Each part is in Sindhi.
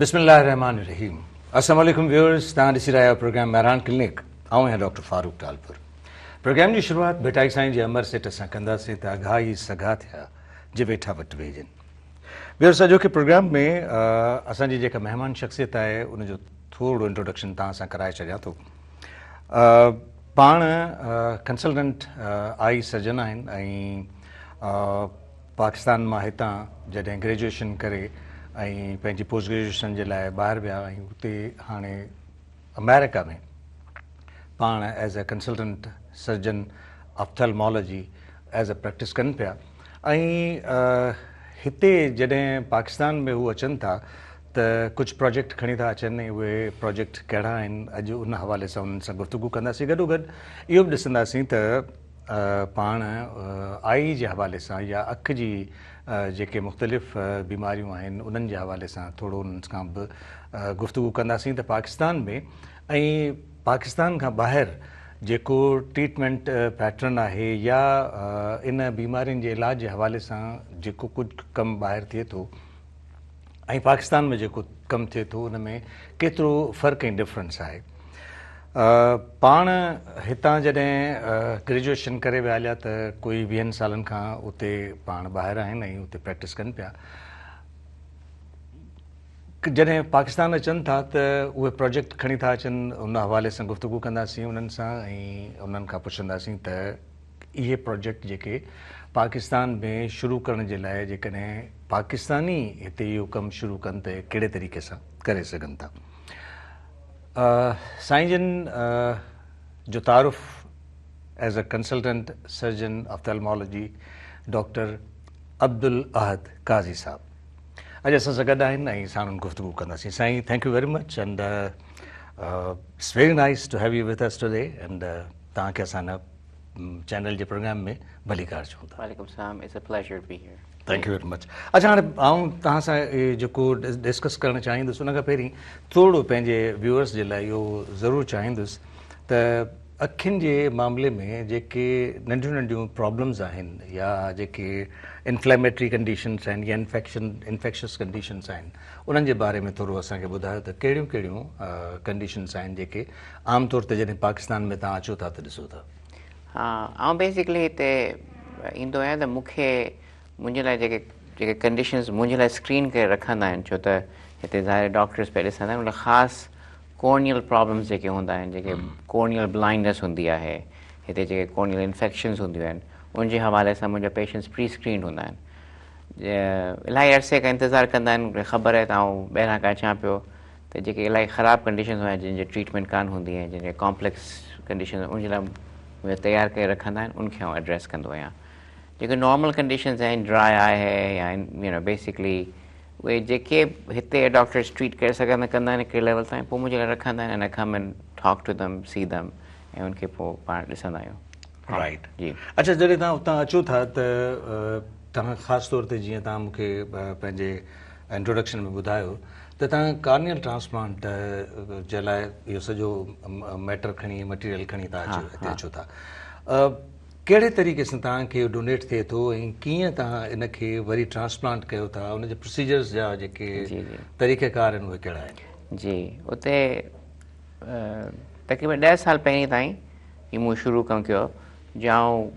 بسم الله الرحمٰن الرحيم السلام عليڪم ويورز، توهان ڏسي رهيا آهيو پروگرام مهراڻ ڪلينڪ. آئون آهيان ڊاڪٽر فاروق ٽالپر. پروگرام جي شروعات ڀٽائي سائين جي امر سٽ سان ڪنداسين ته اگها ئي سگها ٿيا جي ويٺا وٽ ويڄن. ويورز، اڄوڪي پروگرام ۾ اسان جي جيڪا مهمان شخصيت آهي ان جو ٿورڙو انٽروڊڪشن توهان سان ڪرائي ڇڏيان ٿو. پاڻ ڪنسلٽنٽ آئي سرجن آهن ۽ پاڪستان مان هتان جڏهن گريجوئيشن ڪري ۽ پنهنجي پوسٽ گريجوئيشن جي لاء ٻاهر ويا ۽ اتي هاڻي آمريڪا ۾ پاڻ as a consultant surgeon ophthalmology as a practice ڪن پيا ۽ هتي جڏهن پاڪستان ۾ هو اچن ٿا ته ڪجهه پروجيڪٽ کڻي ٿا اچن ۽ اهي پروجيڪٽ ڪهڙا آهن، اڄ ان حوالي سان انهن سان گفتگو ڪنداسين. گڏوگڏ اهو به ڏسنداسين ته پاڻ آئي جي حوالي سان يا اک جي جيڪي مختلف بيماريون آهن انهن جي حوالي سان ٿورو انهن کان به گفتگو ڪنداسين ته پاڪستان ۾ ۽ پاڪستان کان ٻاهر جيڪو ٽريٽمينٽ پيٽرن آهي يا ان بيمارين جي علاج جي حوالي سان جيڪو ڪجهه ڪم ٻاهر ٿئي ٿو ۽ پاڪستان ۾ جيڪو ڪم ٿئي ٿو ان ۾ ڪيترو فرق ۽ ڊفرنس آهي. پاڻ هتان جڏهن گريجوئيشن ڪري ويا هليا ته ڪوئي 20 سالن کان اتي پاڻ ٻاهر آهن ۽ اتي پريڪٽس ڪن پيا. جڏهن پاڪستان اچن ٿا ته اهي پروجيڪٽ کڻي ٿا اچن، ان حوالي سان گفتگو ڪنداسين انهن سان ۽ انهن کان پڇنداسين ته اهي پروجيڪٽ جيڪي پاڪستان ۾ شروع ڪرڻ جي لاء جيڪڏهن پاڪستاني هتي اهو ڪم شروع ڪن ته ڪهڙي طريقي سان ڪري سگهن ٿا. سائين جن جو تعارف as a consultant surgeon ophthalmology doctor Abdul Ahad Qazi صاحب اڄ اسان سان گڏ آهن ۽ ساڻن گفتگو ڪنداسين. سائين thank you very much and it's very nice to have you with us today and توهان کي اسان هن چينل جي پروگرام ۾ ڀليڪار چئون ٿا. وعليڪم السلام، it's a pleasure to be here. Thank you very much. اڇا هاڻي آئون توهان سان جيڪو ڊسڪس ڪرڻ چاهيندس ان کان پهرين ٿورڙو پنهنجي ويورس جي لاء اهو ضرور چاهيندس ته اکين جي معاملي ۾ جيڪي ننڍيون ننڍيون پرابلمز آهن يا جيڪي انفليميٽري ڪنڊيشنز آهن يا انفيڪشن انفيڪشس ڪنڊيشنز آهن انهن جي باري ۾ ٿورو اسان کي ٻڌايو ته ڪهڙيون ڪهڙيون ڪنڊيشنز آهن جيڪي عام طور تي جڏهن پاڪستان ۾ توهان اچو ٿا ته ڏسو ٿا. ها، آئون بيسيڪلي هتي ايندو آهيان ته مون کي منهنجي لاء جيڪي جيڪي ڪنڊيشنز منهنجي لاء اسڪرين ڪري رکندا آهن، ڇو ته هتي ظاهر ڊاڪٽرز پيا ڏسندا آهن ان لاء خاص ڪورنيل پرابلمز جيڪي هوندا آهن، جيڪي ڪورنيل بلائنڊنس هوندي آهي، هتي جيڪي ڪورنيل انفيڪشنز هونديون آهن ان جي حوالي سان منهنجا پيشنٽس پري اسڪرينڊ هوندا آهن. الاهي عرصي کان انتظار ڪندا آهن، مونکي خبر آهي ته آئون ٻاهران کان اچان پيو ته جيڪي الاهي خراب ڪنڊيشنز هوندا آهن جن جي ٽريٽمينٽ ڪانه هوندي آهي، جن جي ڪامپليڪس ڪنڊيشنز ان جي لاء منهنجو تيار ڪري رکندا آهن ان کي آئون ايڊريس ڪندو آهيان. جيڪي نارمل ڪنڊيشنز آهن ڊرائي آئي آهي يا يو نو بيسڪلي اهي جيڪي هتي ڊاڪٽرس ٽريٽ ڪري سگهن ٿا ڪندا آهن هڪڙي ليول تائين، پوء منهنجي لاء رکندا آهن ۽ I come and talk to them, see them ۽ ان کي پوء پاڻ ڏسندا آهيون. رائيٽ. جي. اڇا جڏهن توهان اتان اچو ٿا ته توهان خاص طور تي جيئن توهان مون کي پنهنجي انٽروڊڪشن ۾ ٻڌايو ته توهان ڪارنيل ٽرانسپلانٽ جي لاء اهو سڄو ميٽر کڻي مٽيريل کڻي توهان اچو هتي اچو ٿا، ڪهڙي طريقي سان توهان کي اهو ڊونيٽ ٿئي ٿو ۽ ڪيئن توهان ان کي وري ٽرانسپلانٽ ڪيو ٿا، ان جي پروسيجرز جا جيڪي طريقه ڪار آهن اهي ڪهڙا آهن؟ جي، اتي تقريبن 10 سال پهرين تائين هي مون شروع ڪم ڪيو جو آئون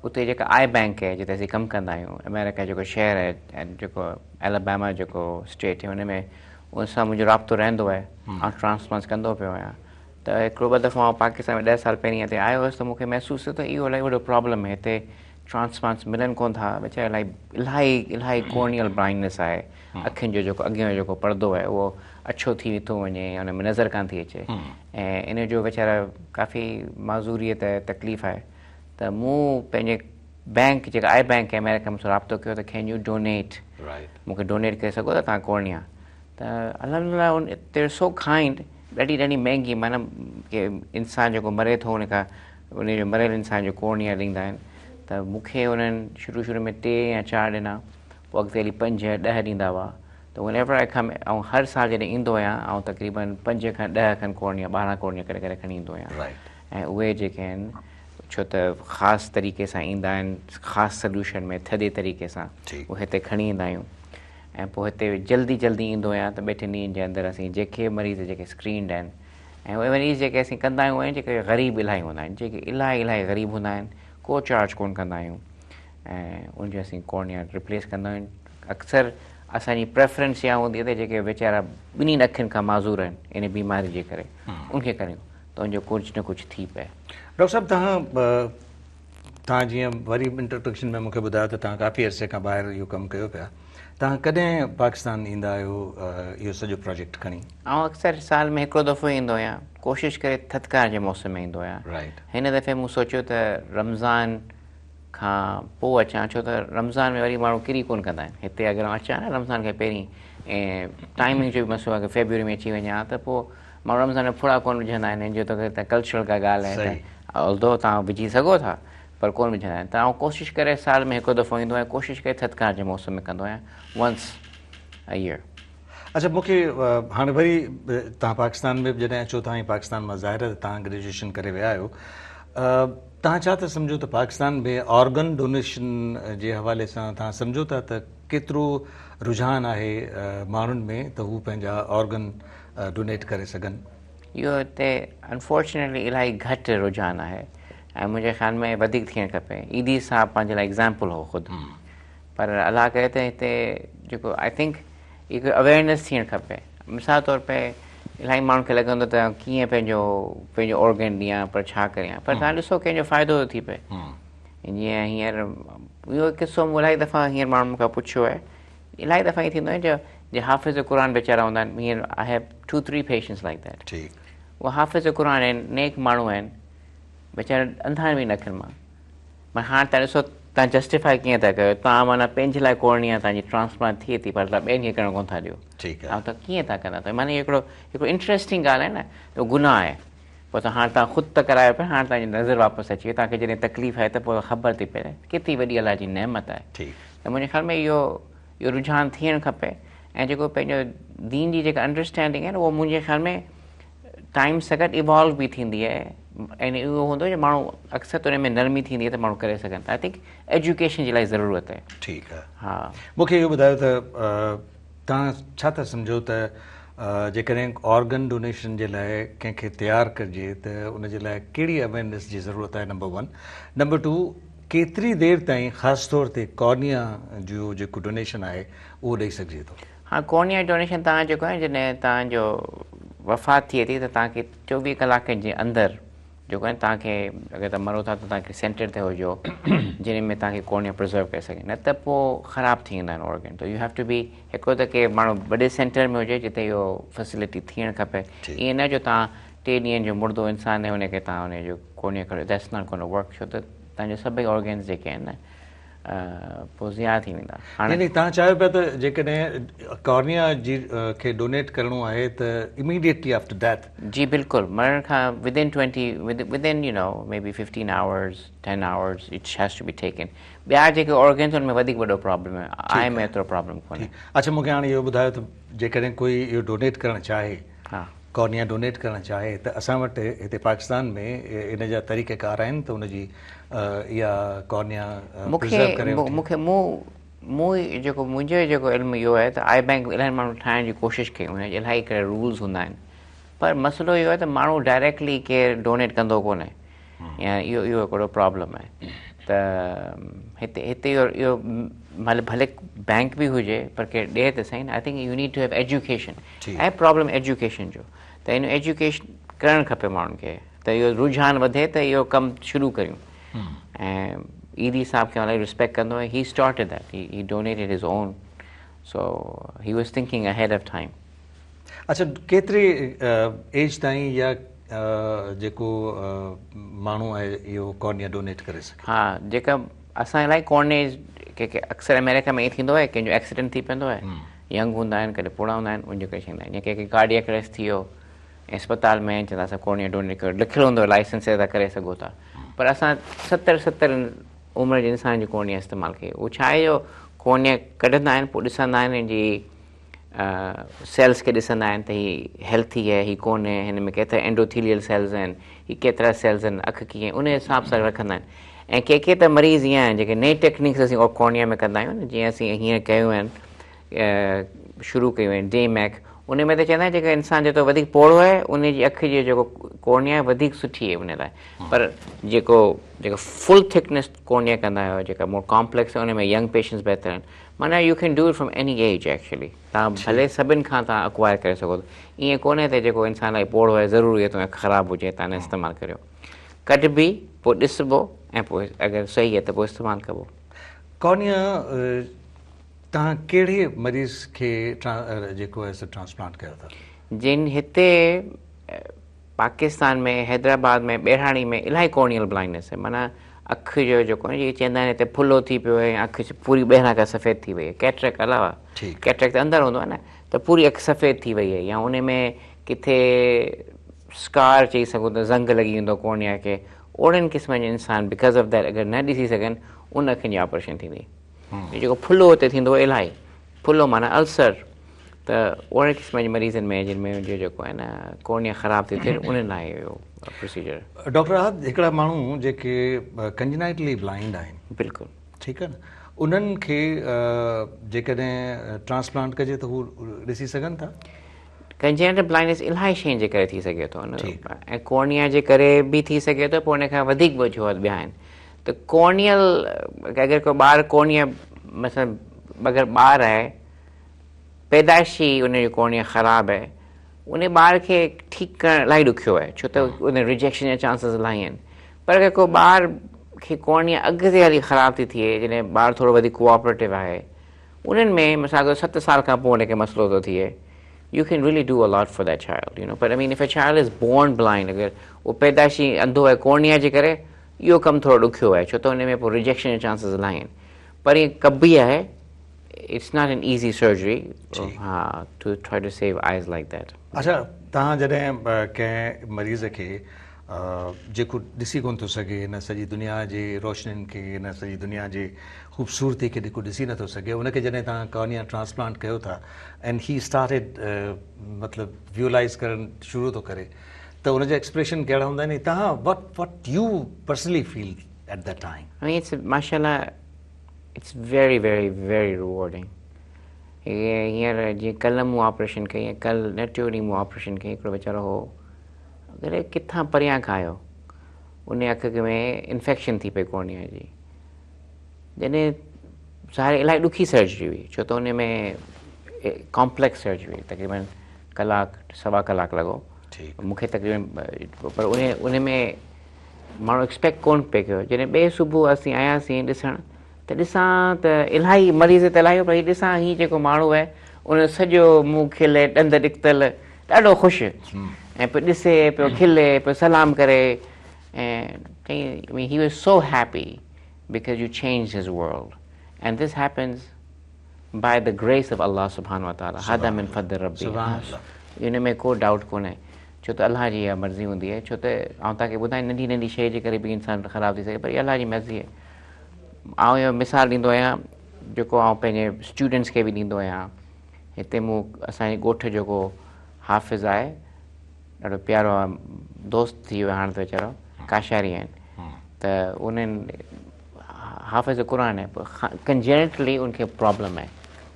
اتي جيڪا آئي بينڪ آهي جتي اسين ڪم ڪندا آهيون، آمريڪا جيڪو شهر آهي ۽ جيڪو الاباما جيڪو اسٽيٽ آهي ان ۾ ان سان منهنجو رابطو رهندو آهي، آئون ٽرانسپلانٽس ڪندو پيو آهيان. ته هڪڙو ٻه دفعو آئون پاڪستان ۾ 10 سال پهرين هتي آيو هيس ته مون کي محسوس ٿيو ته اهو الاهي وڏو پرابلم آهي، هتي ٽرانسپلانٽس ملن ڪونه ٿا، ويچارا الاهي الاهي الاهي ڪورنيل بلائنڊنيس آهي، اکين جو جيڪو اڳيون جو جيڪو پردو آهي اهو اڇو ٿي ٿو وڃي ان ۾ نظر ڪانه ٿي اچي ۽ ان جو ويچارا ڪافي معذوريت آهي تڪليف آهي. ته مون پنهنجي بينڪ جيڪا آئي بينڪ آهي آمريڪا ۾ سان رابطو ڪيو ته can you donate, مون کي ڊونيٽ ڪري سگهو ٿا توهان ڪورنيا؟ ته الحمدلله ان they are so kind, ڏاڍي ڏاڍي مهنگي معنيٰ ڪي انسان جيڪو مري ٿو ان کان ان جو مريل انسان جو ڪورنيا ڏيندا آهن ته مون کي انهن شروع شروع ۾ 3 يا 4 ڏنا، پوء اڳتي هلي 5 10 ڏيندا هئا. ته when ever I ڪم، آئون هر سال جڏهن ايندو آهيان آئون تقريبن 5 کان 10 کن ڪورنيا 12 ڪورنيا ڪري ڪري کڻي ايندو آهيان ۽ اهي جيڪي آهن ڇو ته خاص طريقي سان ايندا آهن، خاص سلوشن ۾ ٿڌي طريقي سان اهي هتي کڻي ايندا آهيون ۽ پوء هتي جلدي جلدي ايندو آهيان ته ٻه ٽن ڏينهن جي اندر اسين جيڪي مريض جيڪي اسڪرينڊ آهن ۽ اهي مريض جيڪي اسين ڪندا آهيون اهي جيڪي غريب الاهي هوندا آهن جيڪي الاهي الاهي غريب هوندا آهن ڪو چارج ڪون ڪندا آهيون ۽ ان جو اسين ڪورنيا ريپليس ڪندا آهيون اڪثر اسان جي پريفرنس اها هوندي آهي ته جيڪي ويچارا ٻنهي اکين کان معذور آهن ان بيماري جي ڪري ان کي ڪريون ته ان جو ڪجهه نه ڪجهه ٿي پئي. ڊاڪٽر صاحب توهان توهان جيئن وري انٽروڊڪشن ۾ مون کي ٻڌايو ته توهان ڪافي عرصي کان ٻاهر اهو ڪم ڪيو پيا توهان ڪڏهن پاڪستان ايندا آهيو اهو سڄو پراجيڪٽ کڻي؟ آئون اڪثر سال ۾ هڪڙو دفعو ايندو آهيان ڪوشش ڪري ٿڌڪار جي موسم ۾ ايندو آهيان هن دفعي مون سوچيو ته رمضان کان پوء اچان ڇو ته رمضان ۾ وري ماڻهو ڪري ڪونه ڪندا آهن هتي اگر آئون اچان نه رمضان کان پهرين ۽ ٽائمنگ جو به مسئلو آهي فيبروري ۾ اچي وڃان ها ته پوء ماڻهو رمضان ۾ ڦڙا ڪونه وجهندا آهن جو ته ڪلچرل ڪا ڳالهه آهي ته آلدو توهان وجهي سگهو ٿا پر ڪونه وجهندا آهن ته آئون ڪوشش ڪري سال ۾ هڪ دفعو ايندو آهيان ڪوشش ڪري ٿڌڪار جي موسم ۾ ڪندو آهيان ونس ا ييئر. اڇا مون کي هاڻي وري توهان پاڪستان ۾ به جڏهن اچو ٿا ۽ پاڪستان مان ظاهر آهي ته توهان گريجوئيشن ڪري ويا آهيو توهان ڇا ٿا سمجهو ته پاڪستان ۾ آرگن ڊونيشن جي حوالي سان توهان سمجهو ٿا ته ڪيترو رجحان آهي ماڻهن ۾ ته هو پنهنجا آرگن ڊونيٽ ڪري سگهن؟ اهو هتي انفارچونيٽلي الاهي گهٽ رجحان آهي ۽ منهنجي خيال ۾ وڌيڪ ٿيڻ کپي ايڌي صاحب پنهنجي لاء ايگزامپل هو خود پر الله ڪري ته هتي جيڪو I think هڪ اويئرنيس ٿيڻ کپي مثال طور پي الاهي ماڻهن کي لڳندو ته ڪيئن پنهنجو پنهنجو آرگن ڏيان پر ڇا ڪريان پر توهان ڏسو ڪنهن جو فائدو ٿو ٿي پئي جيئن هينئر اهو قصو مون الاهي دفعا هينئر ماڻهن مون کان پڇيو آهي الاهي دفعا ائين ٿيندو آهي جو جي حافظ قرآن ويچارا هوندا آهن هينئر I have 2 3 patients like that ٺيڪ اهي حافظ قرآن آهن نيڪ ماڻهو آهن ويچارا انڌا آهن ٻنهي اکين مان معنيٰ هاڻ توهان ڏسو توهان جسٽيفائي ڪيئن ٿا ڪيو توهان معنيٰ پنهنجي لاء ڪورنيا توهان جي ٽرانسپلانٽ ٿئي ٿي پر توهان ٻين کي ڪرڻ ڪونه ٿا ڏيو ٺيڪ آهي توهان ڪيئن ٿا ڪندا ته معنيٰ هڪڙو هڪڙو انٽريسٽنگ ڳالهه آهي نه ته گناهه آهي پوء ته هاڻ توهان خود ته ڪرايو پيا هاڻ توهان جي نظر واپس اچي وئي توهان کي جڏهن تڪليف آهي ته پوء خبر ٿي پئي ڪيتري وڏي الله جي نعمت آهي ته منهنجي خيال ۾ اهو اهو رجحان ٿيڻ کپي ۽ جيڪو پنهنجو دين جي جيڪا انڊرسٽينڊنگ آهي نه اهو منهنجي خيال ۾ ٽائيم سان گڏ ايوالو به ٿيندي آهي ۽ اهو هوندو جو ماڻهو اڪثر ته ان ۾ نرمي ٿيندي آهي ته ماڻهو ڪري سگهن ٿا I think education جي الاهي ضرورت آهي. ٺيڪ آهي ها. مون کي اهو ٻڌايو ته توهان ڇا ٿا سمجهو ته جيڪڏهن آرگن ڊونيشن جي لاء ڪنهن کي تيار ڪجي ته ان جي لاء ڪهڙي اويئرنيس جي ضرورت آهي نمبر ون نمبر ٽو ڪيتري دير تائين خاص طور تي ڪارنيا جو جيڪو ڊونيشن آهي اهو ڏئي سگهجي ٿو؟ ها ڪورنيا ڊونيشن توهان جيڪو آهي جڏهن توهان جو وفات ٿئي ٿي ته توهان کي 24 ڪلاڪن جي اندر جيڪو آهي توهان کي اگر توهان مرو ٿا ته توهان کي سينٽر تي هجو جنهن ۾ توهان کي ڪورنيا پرزرو ڪري سگهي نه ته پوء خراب ٿي ويندا آهن آرگن ته you have two بي هڪڙو ته ڪي ماڻهو وڏي سينٽر ۾ هجي جتي اهو فيسلٽي ٿيڻ کپي ائين نه جو توهان ٽي ڏينهن جو مردو انسان آهي ان کي توهان ان جو ڪورنيا ڪڍو that's not gonna work ڇو ته توهان جو سڀئي آرگنز جيڪي آهن نه پوء ضايع ٿي ويندا. هاڻي. يعني توهان چاهيو پيا ته جيڪڏهن ڪارنيا جي کي ڊونيٽ ڪرڻو آهي ته اميڊيٽلي آفٽر ڊيٿ. جي بلڪل مرڻ کان within twenty within you know may be fifteen hours ten hours it has to be taken ٻيا جيڪي آرگنز ان ۾ وڌيڪ وڏو پرابلم آهي آء ۾ ايترو پرابلم ڪونهي. اڇا مون کي هاڻي اهو ٻڌايو ته جيڪڏهن ڪوئي اهو ڊونيٽ ڪرڻ چاهي ها. ڪارنيا ڊونيٽ ڪرڻ چاهي ته اسان وٽ هتي پاڪستان ۾ ان جا طريقه ڪار آهن ته ان جي اها ڪارنيا پرزرو ڪري وٺي. مون کي مون مون جيڪو منهنجو جيڪو علم اهو آهي ته آء بينڪ الاهي ماڻهو ٺاهڻ جي ڪوشش ڪئي ان جي الاهي ڪهڙا رولز هوندا آهن پر مسئلو اهو آهي ته ماڻهو ڊائريڪٽلي ڪير ڊونيٽ ڪندو ڪونهي يا اهو اهو هڪڙو پرابلم آهي ته هتي هتي اهو اهو مطلب ڀلي بينڪ به هجي پر ڪير ڏئي ته سهي نه I think you need to have education ۽ problem education جو ته ان ايجوڪيشن ڪرڻ کپي ماڻهن کي ته اهو رجحان وڌي ته اهو ڪم شروع ڪريون ۽ ايڌي صاحب کي الاهي ريسپيڪٽ ڪندو آهيان he started that he donated his own so he was thinking ahead of time. اڇا ڪيتري ايج تائين يا جيڪو ماڻهو آهي اهو ڪارنيا ڊونيٽ ڪري سگهي ٿو؟ ها جيڪا اسان الاهي ڪارنيز ڪي ڪي اڪثر آمريڪا ۾ ائين ٿيندو آهي ڪنهن جو ايڪسيڊنٽ ٿي پوندو آهي ينگ هوندا آهن ڪڏهن پوڙها هوندا آهن ان جو ڪري ڇڏيندا آهن يا ڪنهن کي ڪارڊيڪ اريسٽ ٿي ويو ۽ اسپتال ۾ چوندا اسان ڪارنيا ڊونيٽ ڪيو لکيل هوندو آهي لائسنس تي ڪري سگهو ٿا پر اسان ستر ستر عمر جي انسان جي ڪارنيا استعمال ڪئي اهو ڇا آهي جو ڪارنيا ڪڍندا آهن پوء ڏسندا آهن ان جي سيلز کي ڏسندا آهن ته هي هيلٿي آهي هي ڪونهي هن ۾ ڪيترا اينڊوٿيليل سيلز آهن هي ڪيترا سيلز آهن اک ڪيئن ان حساب سان رکندا آهن ۽ ڪي ڪي ته مريض ائين آهن جيڪي نئين ٽيڪنيڪس اسين ڪارنيا ۾ ڪندا آهيون نه جيئن اسين هينئر ڪيون آهن شروع ڪيون آهن ڊي ميڪ، ان ۾ ته چوندا آهن جيڪو انسان جيترو وڌيڪ پوڙهو آهي ان جي اک جي جيڪو ڪورنيا آهي وڌيڪ سٺي آهي ان لاء، پر جيڪو جيڪو فل ٿڪنيس ڪورنيا ڪندا آهيو جيڪا مور ڪامپليڪس آهي ان ۾ ينگ پيشنٽس بهتر آهن. معنيٰ you can do it from any age actually, توهان ڀلي سڀن کان توهان اڪوائر ڪري سگهو ٿا. ائين ڪونهي ته جيڪو انسان الاهي پوڙهو آهي ضروري آهي ته اک خراب هجي توهان نه استعمال ڪريو. ڪڍبي پوء ڏسبو ۽ پوء اگر صحيح آهي ته پوء استعمال ڪبو. ڪورنيا توهان ڪهڙي مريض کي جيڪو آهي سو ٽرانسپلانٽ ڪيو ٿا؟ جن هتي پاڪستان ۾ حيدرآباد ۾ ٻهراڙي ۾ الاهي ڪورنيل بلائنڊنيس آهي، معنيٰ اک جو جيڪو آهي جيڪي چوندا آهن هتي ڦلو ٿي پيو آهي يا اک پوري ٻاهران کان سفيد ٿي وئي آهي، ڪيٽريڪ علاوه ڪيٽريڪ ته اندر هوندو آهي نه، ته پوري اک سفيد ٿي وئي آهي يا ان ۾ ڪٿي اسڪار چئي سگهون ته زنگ لڳي ويندو ڪورنيا کي، اهڙن قسمن جا انسان because of that اگر نه ڏسي سگهن ان اکين جي آپريشن ٿيندي. جيڪو ڦلو هتي ٿيندو آهي الاهي ڦلو معنيٰ السر، ته اهڙي قسم جي مريضن ۾ جن ۾ جو جيڪو آهي نه ڪورنيا خراب ٿي ٿئي انهن لاء اهو پروسيجر. ڊاڪٽر احد هڪڙا ماڻهو جيڪي ڪنجنائٽلي بلائنڊ آهن، بلڪل ٺيڪ آهي نه، انهن کي جيڪڏهن ٽرانسپلانٽ ڪجي ته هو ڏسي سگهن ٿا؟ ڪنجينيٽل بلائنڊنيس الاهي شين جي ڪري ٿي سگهي ٿو ۽ ڪورنيا جي ڪري به ٿي سگهي ٿو، پوء ان کان وڌيڪ وجوهات ٻيا آهن. ته ڪورنيل اگر ڪو ٻار ڪورنيا مثلا اگر ٻار آهي پيدائشي ان جو ڪورنيا خراب آهي، ان ٻار کي ٺيڪ ڪرڻ الاهي ڏکيو آهي ڇو ته ان ريجيڪشن جا چانسز الاهي آهن. پر اگر ڪو ٻار کي ڪورنيا اڳتي هلي خراب ٿي ٿئي جڏهن ٻار ٿورو وڌيڪ ڪوآپريٽو آهي، انهن ۾ مثال طور 7 سال کان پوء ان کي مسئلو ٿو ٿئي، you can really do a lot for that child you know. Per I mean if a child is born blind, اگر اهو پيدائشي انڌو آهي ڪورنيا جي ڪري، اهو ڪم ٿورو ڏکيو آهي ڇو ته ان ۾ پوء ريجيڪشن جا چانسز الاهي آهن. پر ائين ڪبي آهي، it's not an easy surgery ها to try to save eyes like that. اڇا توهان جڏهن ڪنهن مريض کي جيڪو ڏسي ڪونه ٿو سگهي، هن سڄي دنيا جي روشنين کي، هن سڄي دنيا جي خوبصورتي کي جيڪو ڏسي نٿو سگهي، ان کي جڏهن توهان ڪارنيا ٽرانسپلانٽ ڪيو ٿا اينڊ he started مطلب ويولائز ڪرڻ شروع ٿو ڪري ته ان جا ايڪسپريشن ڪهڙا هوندا آهن ۽ توهان what you personally feel at that time? I mean it's ماشاء الله it's very very very rewarding. هينئر جيئن ڪلهه مون آپريشن ڪئي ۽ ڪلهه نه ٽيون ڏينهن مون آپريشن ڪئي، هڪڙو ويچارو هو الائي ڪٿان پريان کان آيو، ان اک ۾ انفيڪشن ٿي پئي ڪورنيا جي، جڏهن ظاهر الاهي ڏکي سرجري هئي ڇو ته ان ۾ ڪامپليڪس سرجري هئي، تقريبن ڪلاڪ سوا ڪلاڪ لڳو مون کي تقريبن، پر ان ۾ ماڻهو ايڪسپيڪٽ ڪونه پئي ڪيو. جڏهن ٻئي صبح اسين آياسين ڏسڻ ته ڏسان ته الاهي مريض ته الاهي هو، پر هي ڏسان هي جيڪو ماڻهو آهي ان جو سڄو منهن کلي، ڏند نڪتل، ڏاڍو خوش ۽ پيو ڏسي، پيو کلي، پيو سلام ڪري ۽ چئي I mean he was so happy because you changed his world and this happens by the grace of Allah سبحانه وتعالٰي هذا من فضل ربي. ان ۾ ڪو ڊائوٽ ڪونهي ڇو ته الله جي اها مرضي هوندي آهي. ڇو ته آئون توهان کي ٻڌايان ننڍي ننڍي شيء جي ڪري به انسان خراب ٿي سگهي، پر اها الله جي مرضي آهي. آئون اهو مثال ڏيندو آهيان جيڪو آئون پنهنجي اسٽوڊنٽس کي به ڏيندو آهيان. هتي مون اسان جي ڳوٺ جو ڪو حافظ آهي، ڏاڍو پيارو آهي، دوست ٿي ويو هاڻ ته ويچارو، ڪاشاري آهن، ته انهن حافظ قرآن آهي، ڪنجينٽلي ان کي پرابلم آهي،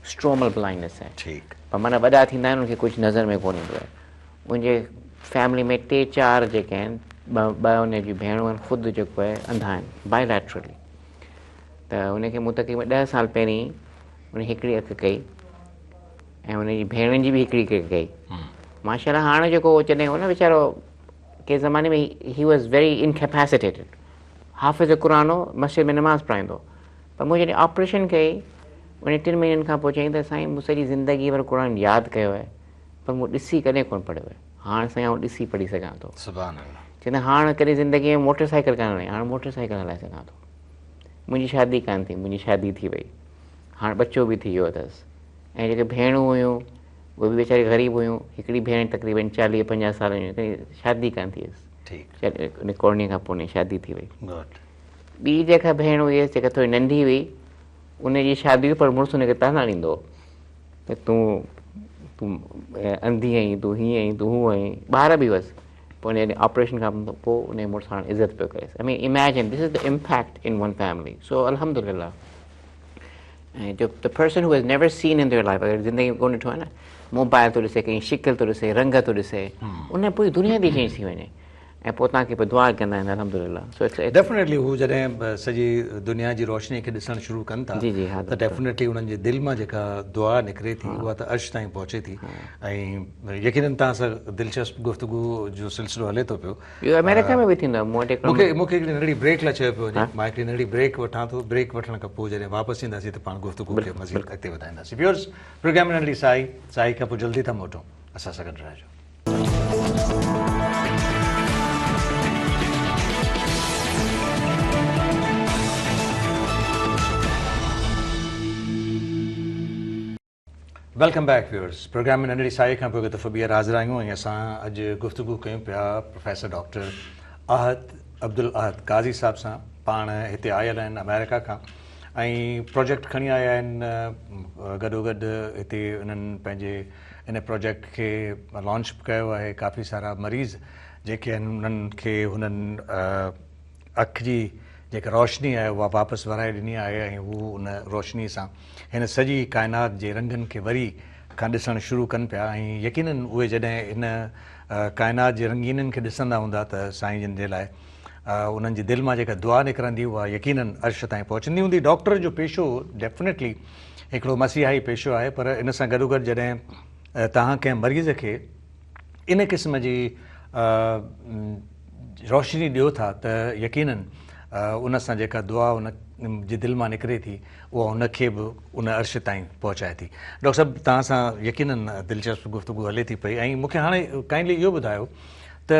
اسٽرومل بلائنڊنيس آهي، پر معنيٰ وڏا ٿيندا آهن ان کي ڪجهه نظر ۾ ڪونه ايندو آهي. ان جي فيملي ۾ ٽي چار جيڪي آهن، ٻه ان جون ڀيڻون آهن، خود جيڪو آهي انڌا آهن بائليٽرلي. ته ان کي مون تقريبن 10 سال پهرين ان هڪڙي اک ڪئي ۽ ان جي ڀيڻن جي به هڪڙي اک ڪئي. ماشاء الله هاڻ جيڪو جڏهن هو نه ويچارو ڪنهن زماني ۾ he was very انڪيپيسيٽيٽيڊ، حافظ قرآن هو، مسجد ۾ نماز پڙهائيندو هو، پر مون جڏهن آپريشن ڪئي ان 3 مهينن کان پوء چيائين ته سائين مون سڄي زندگي ڀر قرآن ياد ڪيو آهي پر مون ڏسي ڪڏهن ڪونه پڙهيو آهي، هاڻ سائين آئون ڏسي پڙهي سگهان ٿو. سبحان الله. چيائين ته هاڻ ڪڏهن زندگي ۾ موٽر سائيڪل ڪانه هلائي، هاڻ موٽر سائيڪل هلائي سگهان ٿو. منهنجي شادي ڪانه ٿي، منهنجي شادي ٿي وئي، هاڻ ٻچو به ٿي ويو اٿس. ۽ جيڪي ڀيڻون هيون اهي به ويچاري غريب هيون، هڪڙي ڀيڻ تقريبن 40 50 سالن جي هئي، شادي ڪانه ٿي هيس، ان ڪورنيا کان پوء شادي ٿي وئي. ٻي جيڪا ڀيڻ هئي جيڪا ٿوري ننڍي هئي ان جي شادي هئي، پر مڙس ان کي طعنا ڏيندو هو ته تون انڌي آهين، تون هيئن آهين، تون هونئن آهين، ٻار به هئس. پوء ان آپريشن کان پوء ان جي مڙس هاڻ عزت پيو ڪريس. I mean imagine this is the impact in one family. So الحمدلله. ۽ جو the person who has never seen in their life اگر زندگي ۾ ڪونه ڏٺو آهي نه موبائل ٿو ڏسي ڪنهن شڪل ٿو ڏسي رنگ ٿو ڏسي ان پوري دنيا ٿي چينج ٿي وڃي ۽ پوء توهان کي پوء دعا ڪندا آهن الحمدلله سو it's definitely هو جڏهن سڄي دنيا جي روشني کي ڏسڻ شروع ڪن ٿا جي جي ها ته ڊيفينيٽلي انهن جي دل مان جيڪا دعا نڪري ٿي اها ته عرش تائين پهچي ٿي ۽ يقينن توهان سان دلچسپ گفتگو جو سلسلو هلي ٿو پيو. اهو آمريڪا ۾ به ٿيندو آهي مون وٽ هڪڙو مون کي هڪڙي ننڍڙي بريڪ لاء چيو پيو وڃي مان هڪڙي ننڍڙي بريڪ وٺان ٿو بريڪ وٺڻ کان پوء جڏهن واپس اينداسين ته پاڻ گفتگو کي مزيد اڳتي وڌائينداسين ويورز پروگرام ۾ ننڍڙي ساهي ساهي کان پوء جلدي ٿا موٽون اسان سان گڏ رهجو. Welcome back viewers programme ۾ ننڍڙي ساهي کان پوء هڪ دفعو ٻيهر حاضر آهيون ۽ اسان اڄ گفتگو ڪيون پيا پروفيسر ڊاڪٽر احد عبدالاحد قاضي صاحب سان پاڻ هتي آيل آهن آمريڪا کان ۽ پروجيڪٽ کڻي آيا آهن گڏو گڏ هتي انهن پنهنجي ان پروجيڪٽ کي لانچ به ڪيو آهي ڪافي سارا مريض جيڪي آهن انهن کي هنن اک جي جيڪا روشني آهي اها واپس ورائي ڏني آهي ۽ هو ان روشني سان هن سڄي ڪائنات جي رنگن کي وري کان ڏسڻ شروع ڪن پيا ۽ يقينن اهي جڏهن هن ڪائنات جي رنگينين کي ڏسندا هوندا ته سائين جن جي لاء انهن جي دل مان جيڪا دعا نڪرندي اها يقينن عرش تائين پهچندي هوندي. ڊاڪٽر جو پيشو ڊيفنيٽلي هڪڙو مسيحائي پيشو آهي پر ان سان گڏوگڏ جڏهن توهان ڪنهن مريض کي ان قسم جي روشني ڏيو ٿا ته يقينن ان سان جيڪا دعا ان جي دل مان نڪري ٿي اها ان کي به ان عرش تائين پهچائي ٿي. ڊاڪٽر صاحب توهان سان يقينن دلچسپ گفتگو هلي ٿي پئي ۽ مون کي هاڻي ڪائنڊلي اهو ٻڌايو ته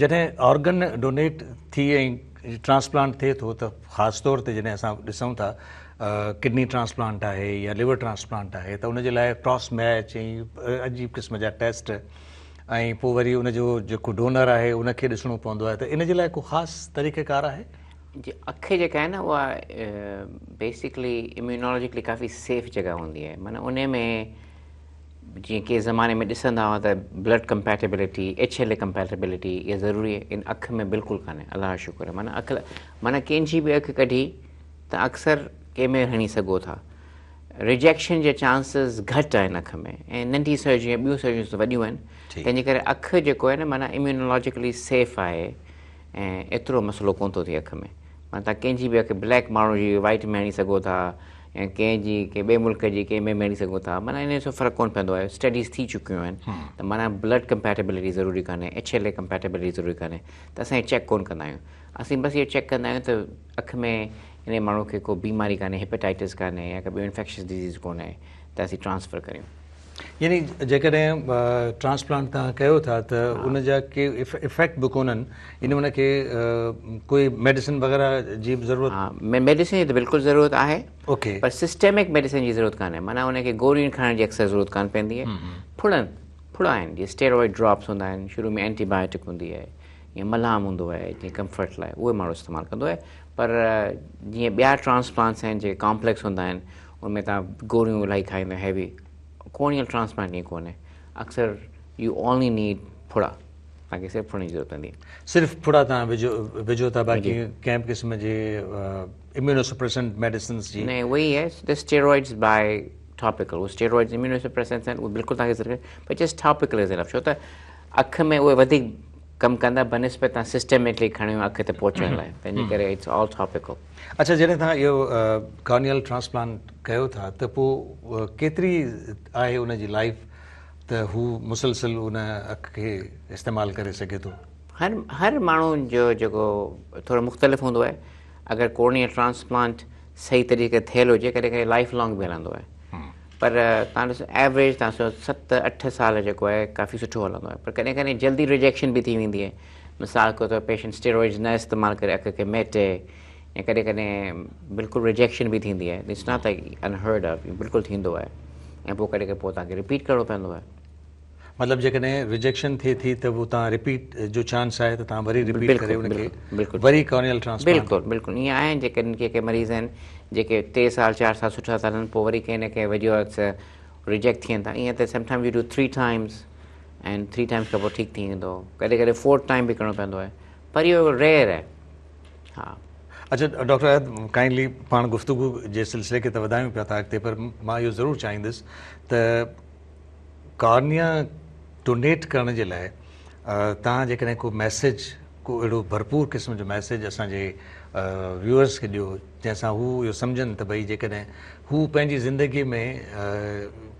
جڏهن آرگن ڊونيٽ ٿي ۽ ٽرانسپلانٽ ٿئي ٿو ته خاص طور تي جڏهن اسان ڏسون ٿا ڪڊني ٽرانسپلانٽ آهي يا ليور ٽرانسپلانٽ آهي ته ان جي لاء ڪراس ميچ ۽ عجيب قسم جا ٽيسٽ ۽ پوء وري ان جو جيڪو ڊونر آهي ان کي ڏسڻو پوندو آهي ته ان جي لاء ڪو خاص طريقه ڪار آهي؟ جي اک جيڪا آهي نه اها بيسڪلي اميونالاجيڪلي ڪافي سيف جڳهه هوندي آهي معنيٰ ان ۾ جيئن ڪنهن زماني ۾ ڏسندا هئا ته blood compatibility H L A compatibility اها ضروري آهي ان اک ۾ بلڪل ڪانهي الله جو شڪر آهي معنيٰ اک معنيٰ ڪنهن جي به اک ڪڍي ته اڪثر ڪنهن ۾ هڻي سگهو ٿا ريجيڪشن جا چانسز گهٽ آهن اک ۾ ۽ ننڍي سرجري ۽ ٻيون سرجريون ته وڏيون آهن تنهن جي ڪري اک جيڪو آهي نه معنيٰ اميونولاجيڪلي سيف آهي ۽ ايترو مسئلو ڪونه ٿو ٿئي اک ۾ معنيٰ توهان ڪنهن جي به اک بليڪ ماڻهو جي وائيٽ ۾ هڻي سگهو ٿا يا ڪنهن جي ڪنهن ٻئي ملڪ جي ڪنهن ٻئي ۾ هڻي سگهو ٿا معنيٰ ان سان فرق ڪونه پوندو آهي اسٽڊيز ٿي چڪيون آهن ته معنيٰ بلڊ ڪمپيٽيبلٽي ضروري ڪانهي ايڇ ايل اي ڪمپيٽيبلٽي ضروري ڪانهي ته اسان هي چيڪ ڪونه ڪندا آهيون اسين بس اهو چيڪ ڪندا آهيون ته اک ۾ انهي ماڻهو کي ڪو بيماري ڪانهي هيپاٽائٽس ڪانهي يا ڪا ٻيو انفيڪشس ڊزيز ڪونهي ته اسين ٽرانسفر ڪريون. يعني جيڪڏهن ٽرانسپلانٽ توهان ڪيو ٿا ته ان جا ڪي افيڪٽ به ڪونهن يعني ان کي ڪوئي ميڊيسن وغيره جي به ضرورت. ها ميڊيسن جي ته بلڪل ضرورت آهي اوڪي پر سسٽيمڪ ميڊيسن جي ضرورت ڪانهي معنيٰ ان کي گوريون کائڻ جي اڪثر ضرورت ڪانه پوندي آهي ڦڙن ڦڙا آهن جيئن اسٽيرائڊ ڊراپس هوندا آهن شروع ۾ اينٽي بايوٽڪ هوندي آهي يا ملهم هوندو آهي جيئن ڪمفرٽ لاء اهي ماڻهو استعمال ڪندو آهي پر جيئن ٻيا ٽرانسپلانٽس آهن جيڪي ڪامپليڪس هوندا آهن ان ۾ توهان گوريون الاهي کائيندا هيوي ڪورنيل ٽرانسپلانٽ ائين ڪونهي اڪثر يو اونلي نيڊ ڦڙا توهان کي صرف ڦڙن جي ضرورت پوندي. صرف ڦڙا توهان وجهو وجهو ٿا باقي ڪنهن به قسم جي اميونوسپريسنٽ ميڊيسنس جي. نه اهي ئي آهي ته اسٽيرائڊس باء ٽاپيڪل اهي اسٽيرائڊس اميونوسپريسنٽس آهن اهي بلڪل توهان کي ضرورت پر جسٽ ٽاپيڪل از انف ڇو ته اک ۾ اهي وڌيڪ ڪم ڪندا بنسبت توهان سسٽميڪلي کڻيو اک تي پهچڻ لاء تنهن جي ڪري it's all topical. اڇا جڏهن توهان اهو ڪارنيل ٽرانسپلانٽ ڪيو ٿا ته پوء ڪيتري آهي ان جي لائف ته هو مسلسل ان اک کي استعمال ڪري سگهي ٿو؟ هر هر ماڻهو جو جيڪو ٿورو مختلف هوندو آهي اگر ڪارنيل ٽرانسپلانٽ صحيح طريقي ٿيل هجي ڪڏهن ڪڏهن لائف لانگ به هلندو آهي پر توهان ڏسو ايوريج توهان ڏسو ست اٺ سال جيڪو آهي ڪافي سٺو هلندو آهي پر ڪڏهن ڪڏهن جلدي ريجيڪشن به ٿي ويندي آهي مثال ڪو ته پيشنٽ اسٽيرائڊز نه استعمال ڪري اک کي ميٽي يا ڪڏهن ڪڏهن بلڪل ريجيڪشن به ٿيندي آهي it's not like unheard of بلڪل ٿيندو آهي ۽ پوء ڪڏهن ڪڏهن پوء توهان کي رپيٽ ڪرڻو پوندو آهي. مطلب جيڪڏهن ريجيڪشن ٿئي ٿي ته پوء توهان رپيٽ جو چانس آهي ته توهان وري رپيٽ ڪري ان کي وري ڪارنيل ٽرانسپلانٽ. بلڪل بلڪل ائين آهن جيڪي ڪي ڪي مريض آهن جيڪي ٽي سال چار سال سٺا ٿا هلن پوء وري ڪنهن نه ڪنهن وجوهات سان ريجيڪٽ ٿين ٿا ائين ته some time you do 3 times ۽ 3 times کان پوء ٺيڪ ٿي ويندو ڪڏهن ڪڏهن فورٿ ٽائيم به ڪرڻو پوندو آهي پر اهو ريئر آهي ها. اڇا ڊاڪٽر احد ڪائنڊلي پاڻ گفتگو جي سلسلي کي ته وڌايون پيا ٿا اڳتي پر مان اهو ضرور چاهيندس ته ڪارنيا ڊونيٽ ڪرڻ جي لاء توهان جيڪڏهن ڪو ميسيج ڪو اهڙو ڀرپور قسم جو ميسيج اسان جي ويوئرس کي ڏيو جنهن سان هو اهو سمجهن ته ڀئي جيڪڏهن هو پنهنجي زندگي ۾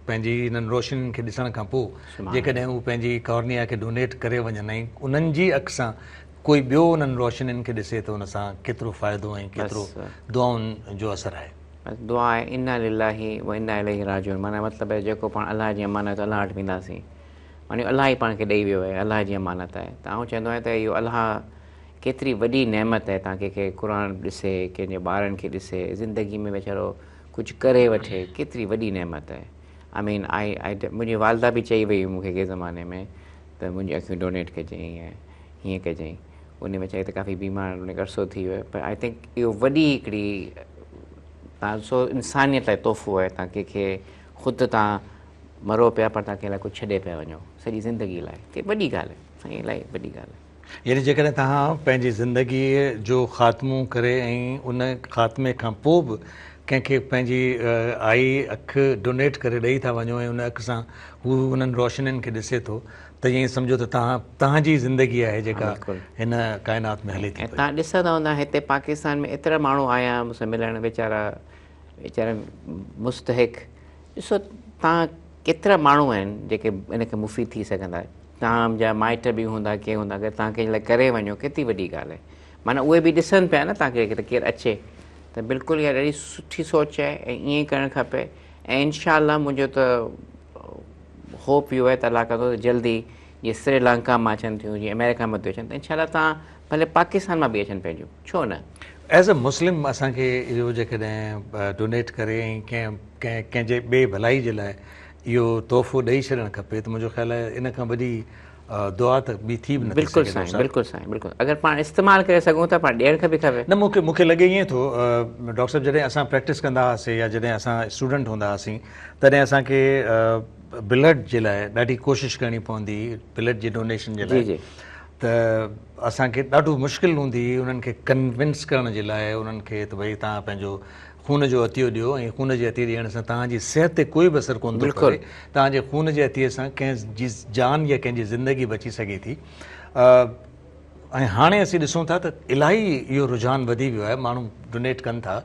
پنهنجي انهن روشنين کي ڏسڻ کان پوء جيڪڏهن هو پنهنجي ڪارنيا کي ڊونيٽ ڪري وڃن ۽ انهن جي اک سان ڪوئي ٻيو انهن روشنين کي ڏسي ته ان سان ڪيترو فائدو ۽ ڪيترو دعائن جو اثر آهي. بس دعا آهي انا لله و انا اليه راجعون معنيٰ مطلب آهي جيڪو پاڻ الله جي امانت الله وٽ وينداسين معنيٰ الله ئي پاڻ کي ڏئي ويو آهي الله جي امانت آهي ته آئون چوندو آهيان ته اهو الله ڪيتري وڏي نعمت آهي توهان ڪنهن کي قرآن ڏسي ڪنهن جي ٻارن کي ڏسي زندگي ۾ ويچارو ڪجهه ڪري وٺي ڪيتري وڏي نعمت آهي آئي مين آئي آئي منهنجي والده به چئي وئي مون کي ڪنهن زماني ۾ ته منهنجي اکيون ڊونيٽ ڪجئين ۽ هيئن ڪجئين ان ويچاري ته ڪافي بيمار ان کي عرصو ٿي ويو پر I think اهو وڏي هڪڙي توهان ڏسو انسانيت لاء تحفو آهي توهان ڪنهن کي خود توهان مرو پيا پر توهان ڪنهن لاء ڪجهه ڇڏي پيا وڃو سڄي زندگي لاء ته وڏي ڳالهه آهي سائين الاهي وڏي ڳالهه آهي. يعني جيڪڏهن توهان پنهنجي زندگيء جو خاتمو ڪري ۽ ان خاتمي کان پوء به ڪنهن کي پنهنجي آئي، اک، ڊونيٽ ڪري ڏئي ٿا وڃو ۽ ان اک سان هو انهن روشنين کي ڏسي ٿو ته ائين سمجهو ته توهان توهان جي زندگي آهي جيڪا هن ڪائنات ۾ هلي ٿي پئي. ۽ توهان ڏسندا هوندا هتي پاڪستان ۾ ايترا ماڻهو آيا مون سان ملڻ ويچارا ويچارا مستحق ڏسو توهان ڪيترا ماڻهو آهن جيڪي ان کي مفيد ٿي سگهندا توهان جا مائٽ به هوندا ڪي هوندا اگر توهان ڪنهن لاء ڪري وڃو ڪيتري وڏي ڳالهه آهي معنيٰ اهي به ڏسن پيا نه توهان کي ته ڪير اچي ته بلڪل اها ڏاڍي سٺي سوچ آهي ۽ ائين ڪرڻ کپي ۽ انشاء الله منهنجو ته هوپ اهو آهي ته الله ڪندو ته جلدي جيئن سري لنڪا مان اچن ٿيون جيئن آمريڪا مان ٿيون اچن ته انشاء الله توهان ڀلي پاڪستان مان به اچن پنهنجون ڇو نه. ايز اي مسلم اسان کي اهو جيڪڏهن ڊونيٽ ڪري ۽ ڪنهن ڪنهن ڪنهن جي ٻئي ڀلائي جي لاء اهو تحفو ڏئي ڇڏڻ کپي ته منهنجو خيال آهي ان کان وڏي دعا ته ٻي ٿي به نٿي بلڪل سگهي سائين ڊاڪٽر صاحب. بلڪل سائين بلڪل اگر پاڻ استعمال ڪري سگهون ٿا پاڻ ڏيڻ کپي کپي. نه مون کي مون کي لڳي ائين ٿو ڊاڪٽر صاحب جڏهن اسان پريڪٽس ڪندا هئاسين يا جڏهن اسان اسٽوڊنٽ هوندا هئاسين تڏهن اسان کي بلڊ جي لاء ڏاڍي ڪوشش ڪرڻي پوندي هئي بلڊ جي ڊونيشن جي لاء جي جي ته اسان کي ڏاڍو مشڪل هوندي هئي انهن کي ڪنوينس ڪرڻ جي لاء انهن کي ته ڀئي توهان پنهنجو خون جو عطيو ڏيو ۽ خون جي عطيي ڏيڻ سان توهان جي صحت تي ڪوئي به اثر ڪونه ٿو پوي توهان جي خون جي عطيي سان ڪنهن جي جان يا ڪنهن جي زندگي بچي سگهي ٿي ۽ هاڻي اسين ڏسون ٿا ته الاهي اهو رجحان وڌي ويو آهي ماڻهو ڊونيٽ ڪن ٿا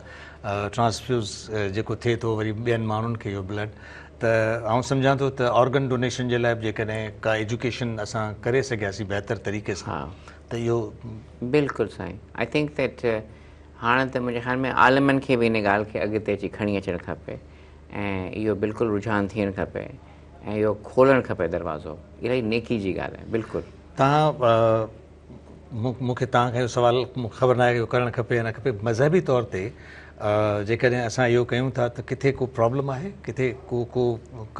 ٽرانسفيوز جيڪو ٿئي ٿو وري ٻين ماڻهن کي اهو بلڊ ته آئون سمجهان ٿو ته آرگن ڊونيشن جي لاء به جيڪڏهن ڪا ايجوڪيشن اسان ڪري سگهياسين بهتر طريقي سان ته اهو بلڪل سائين I think that هاڻ ته منهنجي خيال ۾ عالمن کي به ان ڳالهه کي اڳتي اچي کڻي اچڻ کپي ۽ اهو بلڪل رجحان ٿيڻ کپي ۽ اهو کولڻ کپي دروازو الاهي نيڪي جي ڳالهه آهي بلڪل. توهان مون کي توهان کان اهو سوال مون کي خبر ناهي اهو ڪرڻ کپي يا نه کپي مذهبي طور تي جيڪڏهن اسان اهو ڪيون ٿا ته ڪٿي ڪو پرابلم آهي ڪٿي ڪو ڪو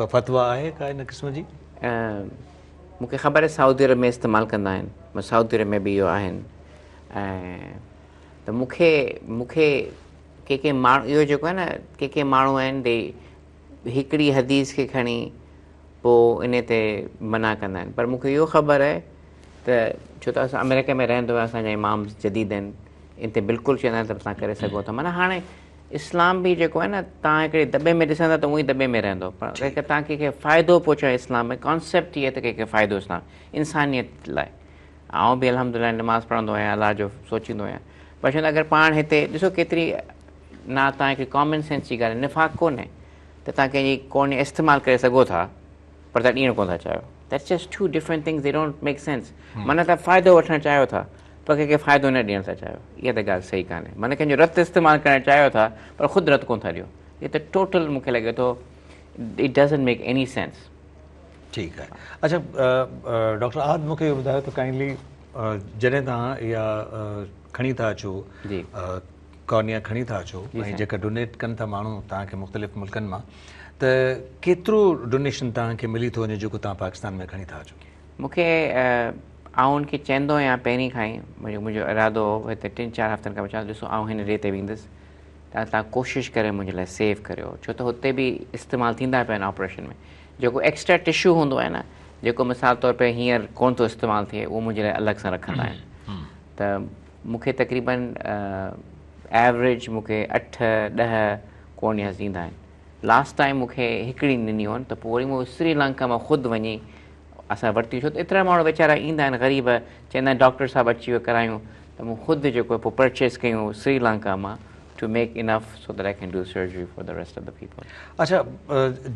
ڪا فتويٰ آهي ڪا ان قسم جي؟ مون کي خبر آهي سعودي عرب ۾ استعمال ڪندا آهن سعودي عرب ۾ به اهو آهن ۽ ته مون کي مون کي ڪي ڪي ماڻهو اهو جيڪو آهي نه ڪي ڪي ماڻهو آهن the هڪڙي حديث کي کڻي پوء ان تي منع ڪندا آهن پر مون کي اهو خبر آهي ته ڇو ته اسان آمريڪا ۾ رهندو آهيان اسان جا امام جديد آهن ان تي بلڪل چوندا آهن ته توهان ڪري سگهو ٿا معنيٰ هاڻي اسلام به جيڪو آهي نه توهان هڪڙي دٻي ۾ ڏسندا ته اونئي دٻي ۾ رهندو پر اگر توهان ڪنهن کي فائدو پهچائي اسلام ۾ ڪانسيپٽ هي آهي ته ڪنهن کي فائدو اسلام انسانيت لاء آئون به الحمدلله نماز پڙهندو آهيان الله جو سوچيندو آهيان پر چوندو اگر پاڻ هتي ڏسو ڪيتري نه توهان هڪڙي ڪامن سينس جي ڳالهه نفاق ڪونهي ته توهان ڪنهن جي ڪارنيا استعمال ڪري سگهو ٿا پر توهان ڏيڻ ڪونه ٿا چاهيو that's just two different things they don't make sense معنيٰ توهان فائدو وٺڻ چاهيو ٿا پر ڪنهن کي فائدو نه ڏيڻ ٿا چاهيو اها ته ڳالهه صحيح ڪانهي معنيٰ ڪنهن جو رت استعمال ڪرڻ چاهيو ٿا پر خود رت ڪونه ٿا ڏيو هي ته ٽوٽل مون کي لڳي ٿو it doesn't make any sense. ٺيڪ آهي اڇا ڊاڪٽر احد مون کي اهو ٻڌايو ته ڪائنڊلي جڏهن توهان اها کڻي ٿا اچو جي ڪارنيا کڻي ٿا اچو ۽ جيڪا ڊونيٽ ڪن ٿا ماڻهو توهان کي مختلف ملڪن مان ته ڪيترو ڊونيشن توهان کي ملي ٿو وڃي جيڪو توهان پاڪستان ۾ کڻي ٿا اچو؟ مون کي آئون ان کي چوندو آهيان پهرين کان ئي منهنجو ارادو هو هتي ٽن چار هفتن کان پوء ڏسو آئون هن ڊي تي ويندس ته توهان ڪوشش ڪري منهنجي لاء سيو ڪريو ڇو ته هتي به استعمال ٿيندا پيا آهن آپريشن ۾ جيڪو ايڪسٽرا ٽشو هوندو آهي نه جيڪو مثال طور پي هينئر ڪونه ٿو استعمال ٿئي اهو منهنجي لاء الڳ سان رکندا آهن ته مون کي تقريبن ايوريج مون کي 8 10 ڪورنياز ڏيندا آهن. لاسٽ ٽائيم مون کي هڪڙي ڏني هئن ته پوء وري مون سري لنڪا مان خود وڃي اسان ورتيون ڇو ته ايترا ماڻهو ويچارا ايندا آهن غريب چوندا آهن ڊاڪٽر صاحب اچي ويو ڪرايون ته مون خود جيڪو پوء پرچيز ڪيون سري لنڪا مان to make enough so that I can do surgery for the rest of the people. اڇا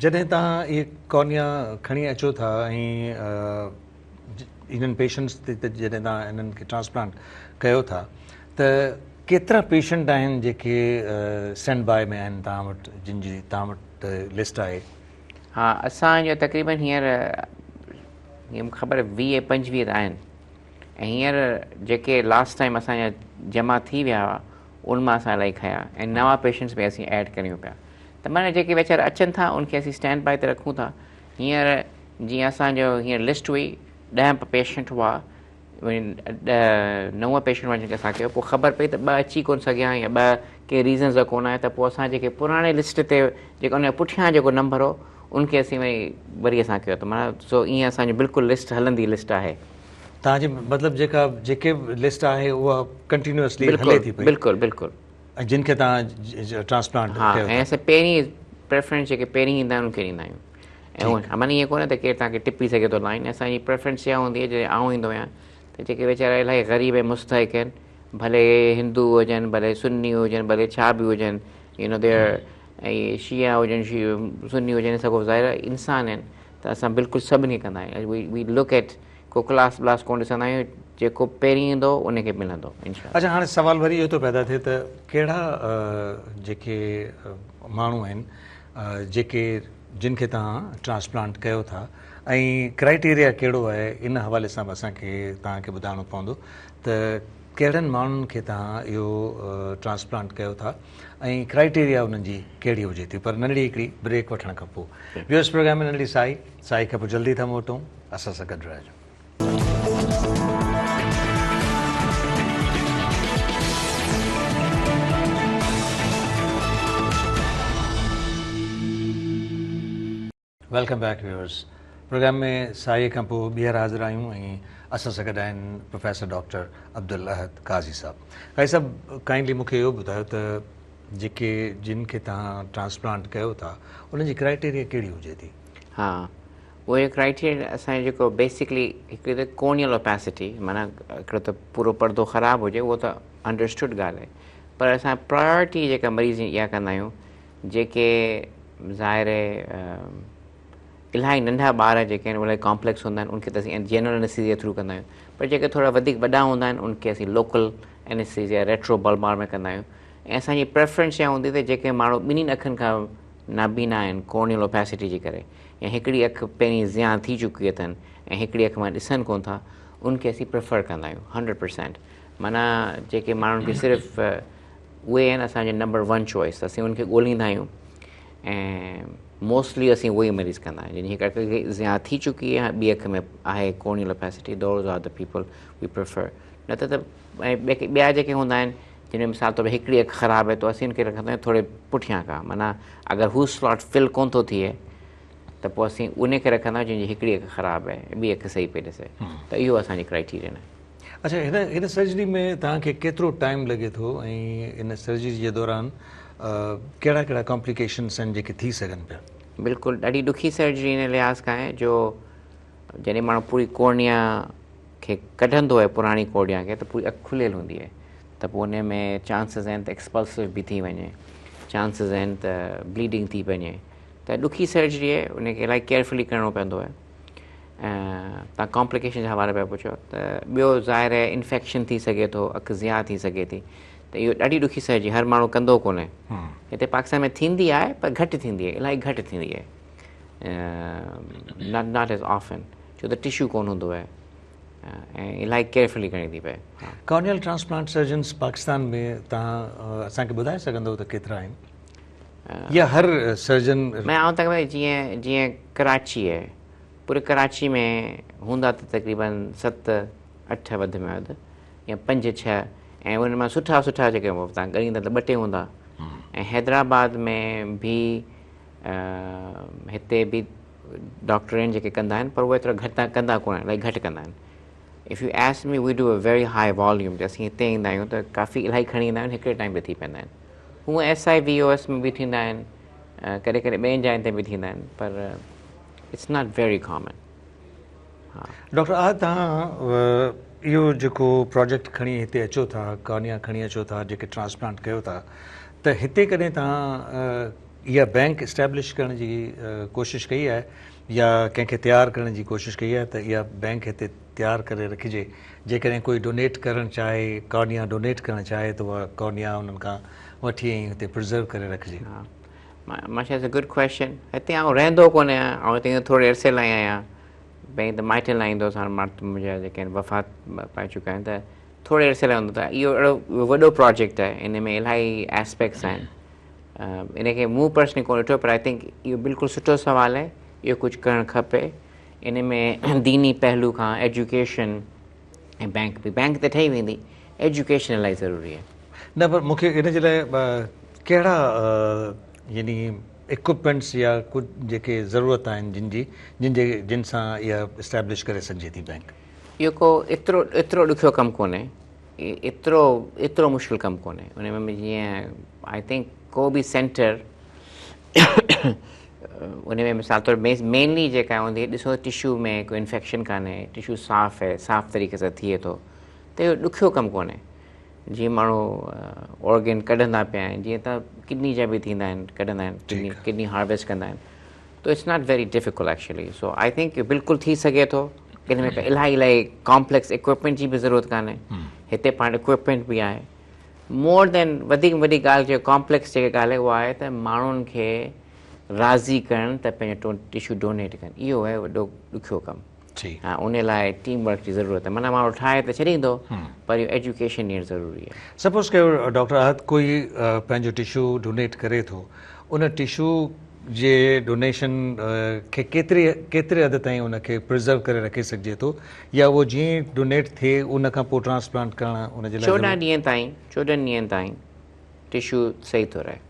جڏهن توهان اهي ڪارنيا کڻي اچو ٿا ۽ انهن پيشنٽس تي جڏهن توهان انهن کي ٽرانسپلانٽ ڪيو ٿا ته ڪيترا پيشنٽ آهن جيڪي اسٽينڊ باء ۾ آهن توهان وٽ جن جي توهان وٽ لسٽ آهي؟ ها اسان جو تقريبن هينئر هيئن مونکي خبر 20 25 ته آهن ۽ هينئر جيڪي لاسٽ ٽائيم اسان جا جمع ٿي ويا هئا ان مان اسان الاهي کنيا ۽ نوان پيشنٽس به اسين ايڊ ڪريون پيا ته معنيٰ جيڪي ويچارا اچن ٿا ان کي اسين اسٽينڊ باء تي رکون ٿا. هينئر جيئن اسان جو هينئر لسٽ هئي 10 پيشنٽ هئا 9 پيشنٽ هئا جن کي اسان ڪيو پوء خبر پئي ته ٻه اچي ڪونه سگهيا يا ٻه ڪنهن ريزن سان ڪونه آيا ته پوء اسان جيڪي پراڻي لسٽ تي جيڪو ان جي پٺيان جيڪو نمبر هو ان کي اسين وري وري اسان ڪيو ته معنيٰ سو ائين اسان جو بلڪل لسٽ هلندي لسٽ آهي. توهان جي مطلب جيڪا جيڪي به لسٽ آهي اها ڪنٽينيوسلي هلي ٿي پئي. بلڪل بلڪل. ۽ جن کي توهان ٽرانسپلانٽ ها ڪيو ۽ ٿا. اسان پهرين پريفرنس جيڪي پهرين ايندا آهن انهن کي ڏيندا آهيون ۽ ۽ معنيٰ ائين ڪونهي ته ڪير توهان کي ٽپي سگهي ٿو لائن اسان جي پريفرنس اها هوندي آهي جڏهن آئون ايندو آهيان ته جيڪي ويچارا الاهي غريب ۽ مستحق آهن ڀلي هندو هجن ڀلي سني هجن ڀلي ڇا به هجن يو نو دير ۽ شيعا هجن سني هجن سڀ ظاهر آهي انسان آهن ته اسان بلڪل سڀني کي ڪندا آهيون وي وي لڪ ايٽ ڪو ڪلاس بلاس ڪونه ڏسندا آهيون جيڪو پهرين ايندو ان کي ملندو انشاء الله. اڇا هاڻي سوال وري اهو ٿو پيدا ٿئي ته ڪهڙا جيڪي ماڻهو آهن جيڪي جن کي توهان ٽرانسپلانٽ ڪيو ٿا ۽ ڪرائيٽيريا ڪهڙو آهي ان حوالي سان به اسان کي توهان کي ٻڌائڻو پوندو ته ڪهڙن ماڻهن کي توهان اهو ٽرانسپلانٽ ڪيو ٿا ۽ ڪرائيٽيريا انهن جي ڪهڙي هجي ٿي پر ننڍڙي هڪڙي بريڪ وٺڻ کان پوء ويورس پروگرام ۾ ننڍڙي سائي سائي کان پوء جلدي ٿا موٽون اسان سان گڏ رهجو. Welcome back viewers programme ۾ سائي کان پوء ٻيهر حاضر آهيون ۽ اسان سان گڏ آهن پروفيسر ڊاڪٽر عبدالاحد قاضي صاحب. قاضي صاحب ڪائنڊلي مون کي اهو ٻڌايو ته جيڪي جن کي توهان ٽرانسپلانٽ ڪيو ٿا انهن جي ڪرائيٽيريا ڪهڙي هجي ٿي؟ ها اهو ڪرائيٽيريا اسان جو جيڪو بيسڪلي هڪڙي ته ڪورنيل اوپيسٽي معنيٰ هڪڙو ته پورو پردو خراب هجي اهو ته انڊرسٽوڊ ڳالهه آهي پر اسان پرايورٽي جيڪا مريض جي اها ڪندا آهيون جيڪي ظاهر آهي الاهي ننڍا ٻار جيڪي آهن الاهي ڪامپليڪس هوندا آهن ان کي ته اسين جنرل انيسٿيزيا ٿرو ڪندا آهيون پر جيڪي ٿورا وڌيڪ وڏا هوندا آهن ان کي اسين لوڪل انيسٿيزيا ريٽرو بلبار ۾ ڪندا آهيون ۽ اسان جي پريفرنس اها هوندي ته جيڪي ماڻهو ٻنهين اکين کان نابينا آهن ڪورنيل اوپيسٽي جي ڪري يا هڪڙي اک پهرين زيان ٿي چڪي اٿن ۽ هڪڙي اک مان ڏسن ڪون ٿا ان کي اسين پريفر ڪندا آهيون 100% معنيٰ جيڪي ماڻهن کي صرف اهي آهن اسان جو نمبر ون چوائس اسين ان کي ڳوليندا آهيون ۽ موسٽلي اسين اهي ئي مريض ڪندا آهيون جن جي هڪ اک کي زيان ٿي چڪي آهي ٻي اک ۾ آهي corneal opacity those are the people we prefer نه ته ته ۽ ٻيا جيڪي هوندا آهن جن ۾ مثال طور هڪڙي اک خراب آهي ته اسين ان کي رکندا آهيون ٿوري پٺيان کان معنيٰ اگر هو سلاٽ فل ڪون ٿو ٿئي ته پوء اسين ان کي رکندا آهيون جنهن جي هڪڙي اک خراب آهي ٻي اک صحيح پئي ڏسي ته اهو اسان جي ڪرائيٽيرين آهي. اڇا هن هن سرجري ۾ توهان کي ڪيترو ٽائيم لڳي ٿو ۽ ان سرجري جي دوران ڪهڙا ڪهڙا ڪامپليڪيشنس آهن جيڪي ٿي سگهن پيا؟ بلڪل ڏاڍي ڏکي سرجري ان لحاظ کان آهي جو جڏهن ماڻهو پوري ڪورنيا کي ڪڍندو آهي پراڻي ڪورنيا کي ته پوري اک کليل هوندي آهي ته پوء ان ۾ چانسز آهن ته ايڪسپلسو به ٿي وڃي چانسز آهن ته بليڊنگ ٿي وڃي ته ڏکي سرجري آهي ان کي الاهي ڪيئرفلي ڪرڻو پوندو آهي ۽ توهان ڪامپليڪيشن جي حوالي پيا پڇو ته ٻيو ظاهر آهي انفيڪشن ٿي سگهي ٿو اک ضياع ٿي سگهي ٿي ته اهو ڏاڍي ڏکي سرجري هر ماڻهو ڪندو ڪونهي هتي پاڪستان ۾ ٿيندي آهي پر گهٽ ٿيندي آهي الاهي گهٽ ٿيندي آهي not not as often ڇو ته ٽشو ڪونه هوندو آهي ۽ الاهي ڪيئرفلي ڪرڻي ٿي پئي. ڪارنيل ٽرانسپلانٽ سرجنس پاڪستان ۾ توهان اسان کي ٻڌائي سگهندو ته ڪيترا آهن يا هر سرجن؟ مين آئون توهان کي جيئن جيئن ڪراچي آهي پوري ڪراچي ۾ هوندا ته تقريبن 7 8 وڌ ۾ وڌ يا 5 6 ۽ انهن مان سٺا سٺا جيڪي توهان ڳڻيندا ته ٻه ٽي هوندا ۽ حيدرآباد ۾ به هتي به ڊاڪٽر آهن جيڪي ڪندا آهن پر اهي ايترو گهٽ ڪندا ڪونه آهن الاهي گهٽ ڪندا آهن. If you ask me we do a very high volume اسين هتي ايندا آهيون ته ڪافي الاهي کڻي ايندا آهيون هڪڙي ٽائيم تي ٿي پوندا آهن. هونء S I V O S ۾ به ٿيندا آهن، ڪڏهن ڪڏهن ٻين جاين تي به ٿيندا آهن پر it's not very common. ها. ڊاڪٽر احد توهان اهو جيڪو پراجيڪٽ کڻي هتي اچو ٿا، ڪارنيا کڻي اچو ٿا جيڪي ٽرانسپلانٽ ڪيو ٿا ته هتي ڪڏهن توهان اها بئنڪ اسٽيبلش ڪرڻ جي ڪوشش ڪئي آهي يا ڪنهن کي تيار ڪرڻ جي ڪوشش ڪئي آهي ته اها بئنڪ هتي تيار ڪري رکجي جيڪڏهن ڪوئي ڊونيٽ ڪرڻ چاهي ڪارنيا ڊونيٽ ڪرڻ چاهي ته اها ڪارنيا انهن کان وٺي ۽ هتي پرزرو ڪري رکجي. ها ماشاء it's a good question هتي آئون رهندو ڪونه آهيان آئون هتي ٿوري عرصي لاء آهيان پهرين ته مائٽن لاء ايندو هوس هاڻي مائٽ منهنجا جيڪي آهن وفات پائي چڪا آهن ته ٿوري عرصي لاء هوندو ته اهو اهڙو وڏو پراجيڪٽ آهي ان ۾ الاهي اسپيڪٽس آهن ان کي مون پرسنلي ڪونه ڏٺو پر I think اهو بلڪل سٺو سوال آهي اهو ڪجهه ڪرڻ کپي ان ۾ ديني پهلو کان ايجوڪيشن ۽ بئنڪ به بئنڪ ته ٺهي ويندي ايجوڪيشن الاهي ضروري آهي. نه پر مون کي ان جي لاء ڪهڙا يعني اڪوپمينٽس يا ڪجهه جيڪي ضرورت آهن جن جي جن جي جن سان اها اسٽيبلش ڪري سگهجي ٿي بئنڪ. اهو ڪو ايترو ايترو ڏکيو ڪم ڪونهي ايترو ايترو مشڪل ڪم ڪونهي ان ۾ جيئن I think ڪو به سينٽر ان ۾ مثال طور مينلي جيڪا هوندي ڏسو ٽشو ۾ ڪو انفيڪشن ڪانهي ٽشو صاف آهي صاف طريقي سان ٿئي ٿو ته اهو ڏکيو ڪم ڪونهي جيئن ماڻهو آرگن ڪڍندا پيا آهن جيئن ته ڪڊني جا به ٿيندا آهن ڪڍندا آهن ڪڊني ڪڊني هارويسٽ ڪندا آهن ته it's not very difficult actually so I think اهو بلڪل ٿي سگهي ٿو ان ۾ الاهي الاهي ڪامپليڪس اڪوپمينٽ جي به ضرورت ڪانهي هتي پاڻ اڪوپمينٽ به آهي مور دين وڌيڪ وڏي ڳالهه جيڪا ڪامپليڪس جيڪا ڳالهه آهي اها آهي ته ماڻهن کي راضي ڪرڻ ته پنهنجو ٽشو ڊونيٽ ڪن اهو آهي وڏو ڏکيو ڪم ها ان لاء ٽيم ورڪ جي ضرورت آهي معنيٰ ماڻهو ٺاهي ته ڇڏيندو پر اهو ايجوڪيشن ڏيڻ ضروري آهي. سپوز ڪيو ڊاڪٽر احد ڪوئي پنهنجو ٽشو ڊونيٽ ڪري ٿو ان ٽشو جي ڊونيشن کي ڪيتري ڪيتري حد تائين ان کي پرزرو ڪري رکي سگهجي ٿو يا اهو جيئن ئي ڊونيٽ ٿئي ان کان پوء ٽرانسپلانٽ ڪرڻ ان جي لاء 14 ڏينهن تائين 14 ڏينهن تائين ٽشو صحيح ٿو رهي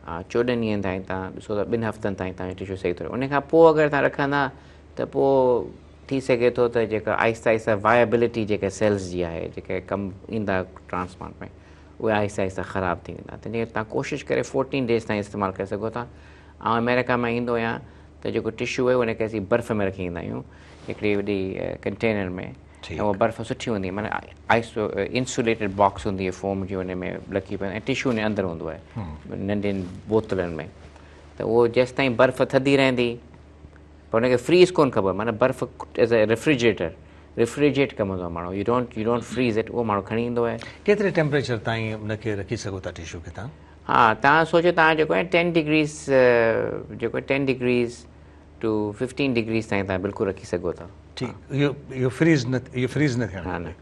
ها 14 ڏينهن تائين توهان ڏسو ته ٻن هفتن تائين توهان جو ٽشو صحيح ٿو رهي ان کان پوء اگر توهان رکندا ته پوء ٿي سگهي ٿو ته جيڪا آهستي آهستي وائبلٽي جيڪا سيلز جي آهي جيڪي ڪم ايندا ٽرانسپلانٽ ۾ اهي آهستي آهستي خراب ٿي ويندا تنهن جي ڪري توهان ڪوشش ڪري فورٽين ڊيز تائين استعمال ڪري سگهو ٿا. آئون آمريڪا مان ايندو آهيان ته جيڪو ٽشو آهي ان کي اسين برف ۾ رکي ايندا آهيون هڪڙي وڏي ڪنٽينر ۾ ۽ اها برف سٺي هوندي آهي معنيٰ آئسو انسوليٽيڊ باڪس هوندي آهي فوم جي ان ۾ رکي پوندي ۽ ٽشو ان اندر هوندو آهي ننڍين بوتلن ۾ ته اهو جيستائين برف ٿڌي رهندي پر ان کي فريز ڪونه ڪبو آهي معنيٰ برف ايز اي ريفريجريٽر ريفريجريٽ ڪم هوندو آهي ماڻهو you don't you don't freeze it اهو ماڻهو کڻي ايندو آهي. ڪيتري ٽيمپريچر تائين ان کي رکي سگهو ٿا ٽشو کي توهان؟ ها توهان سوچو توهان جيڪو آهي ٽين ڊگريز جيڪو ten degrees to fifteen degrees تائين توهان بلڪل رکي سگهو ٿا. ٺيڪ اهو اهو فريز نه اهو فريز نه ٿيڻ کپي.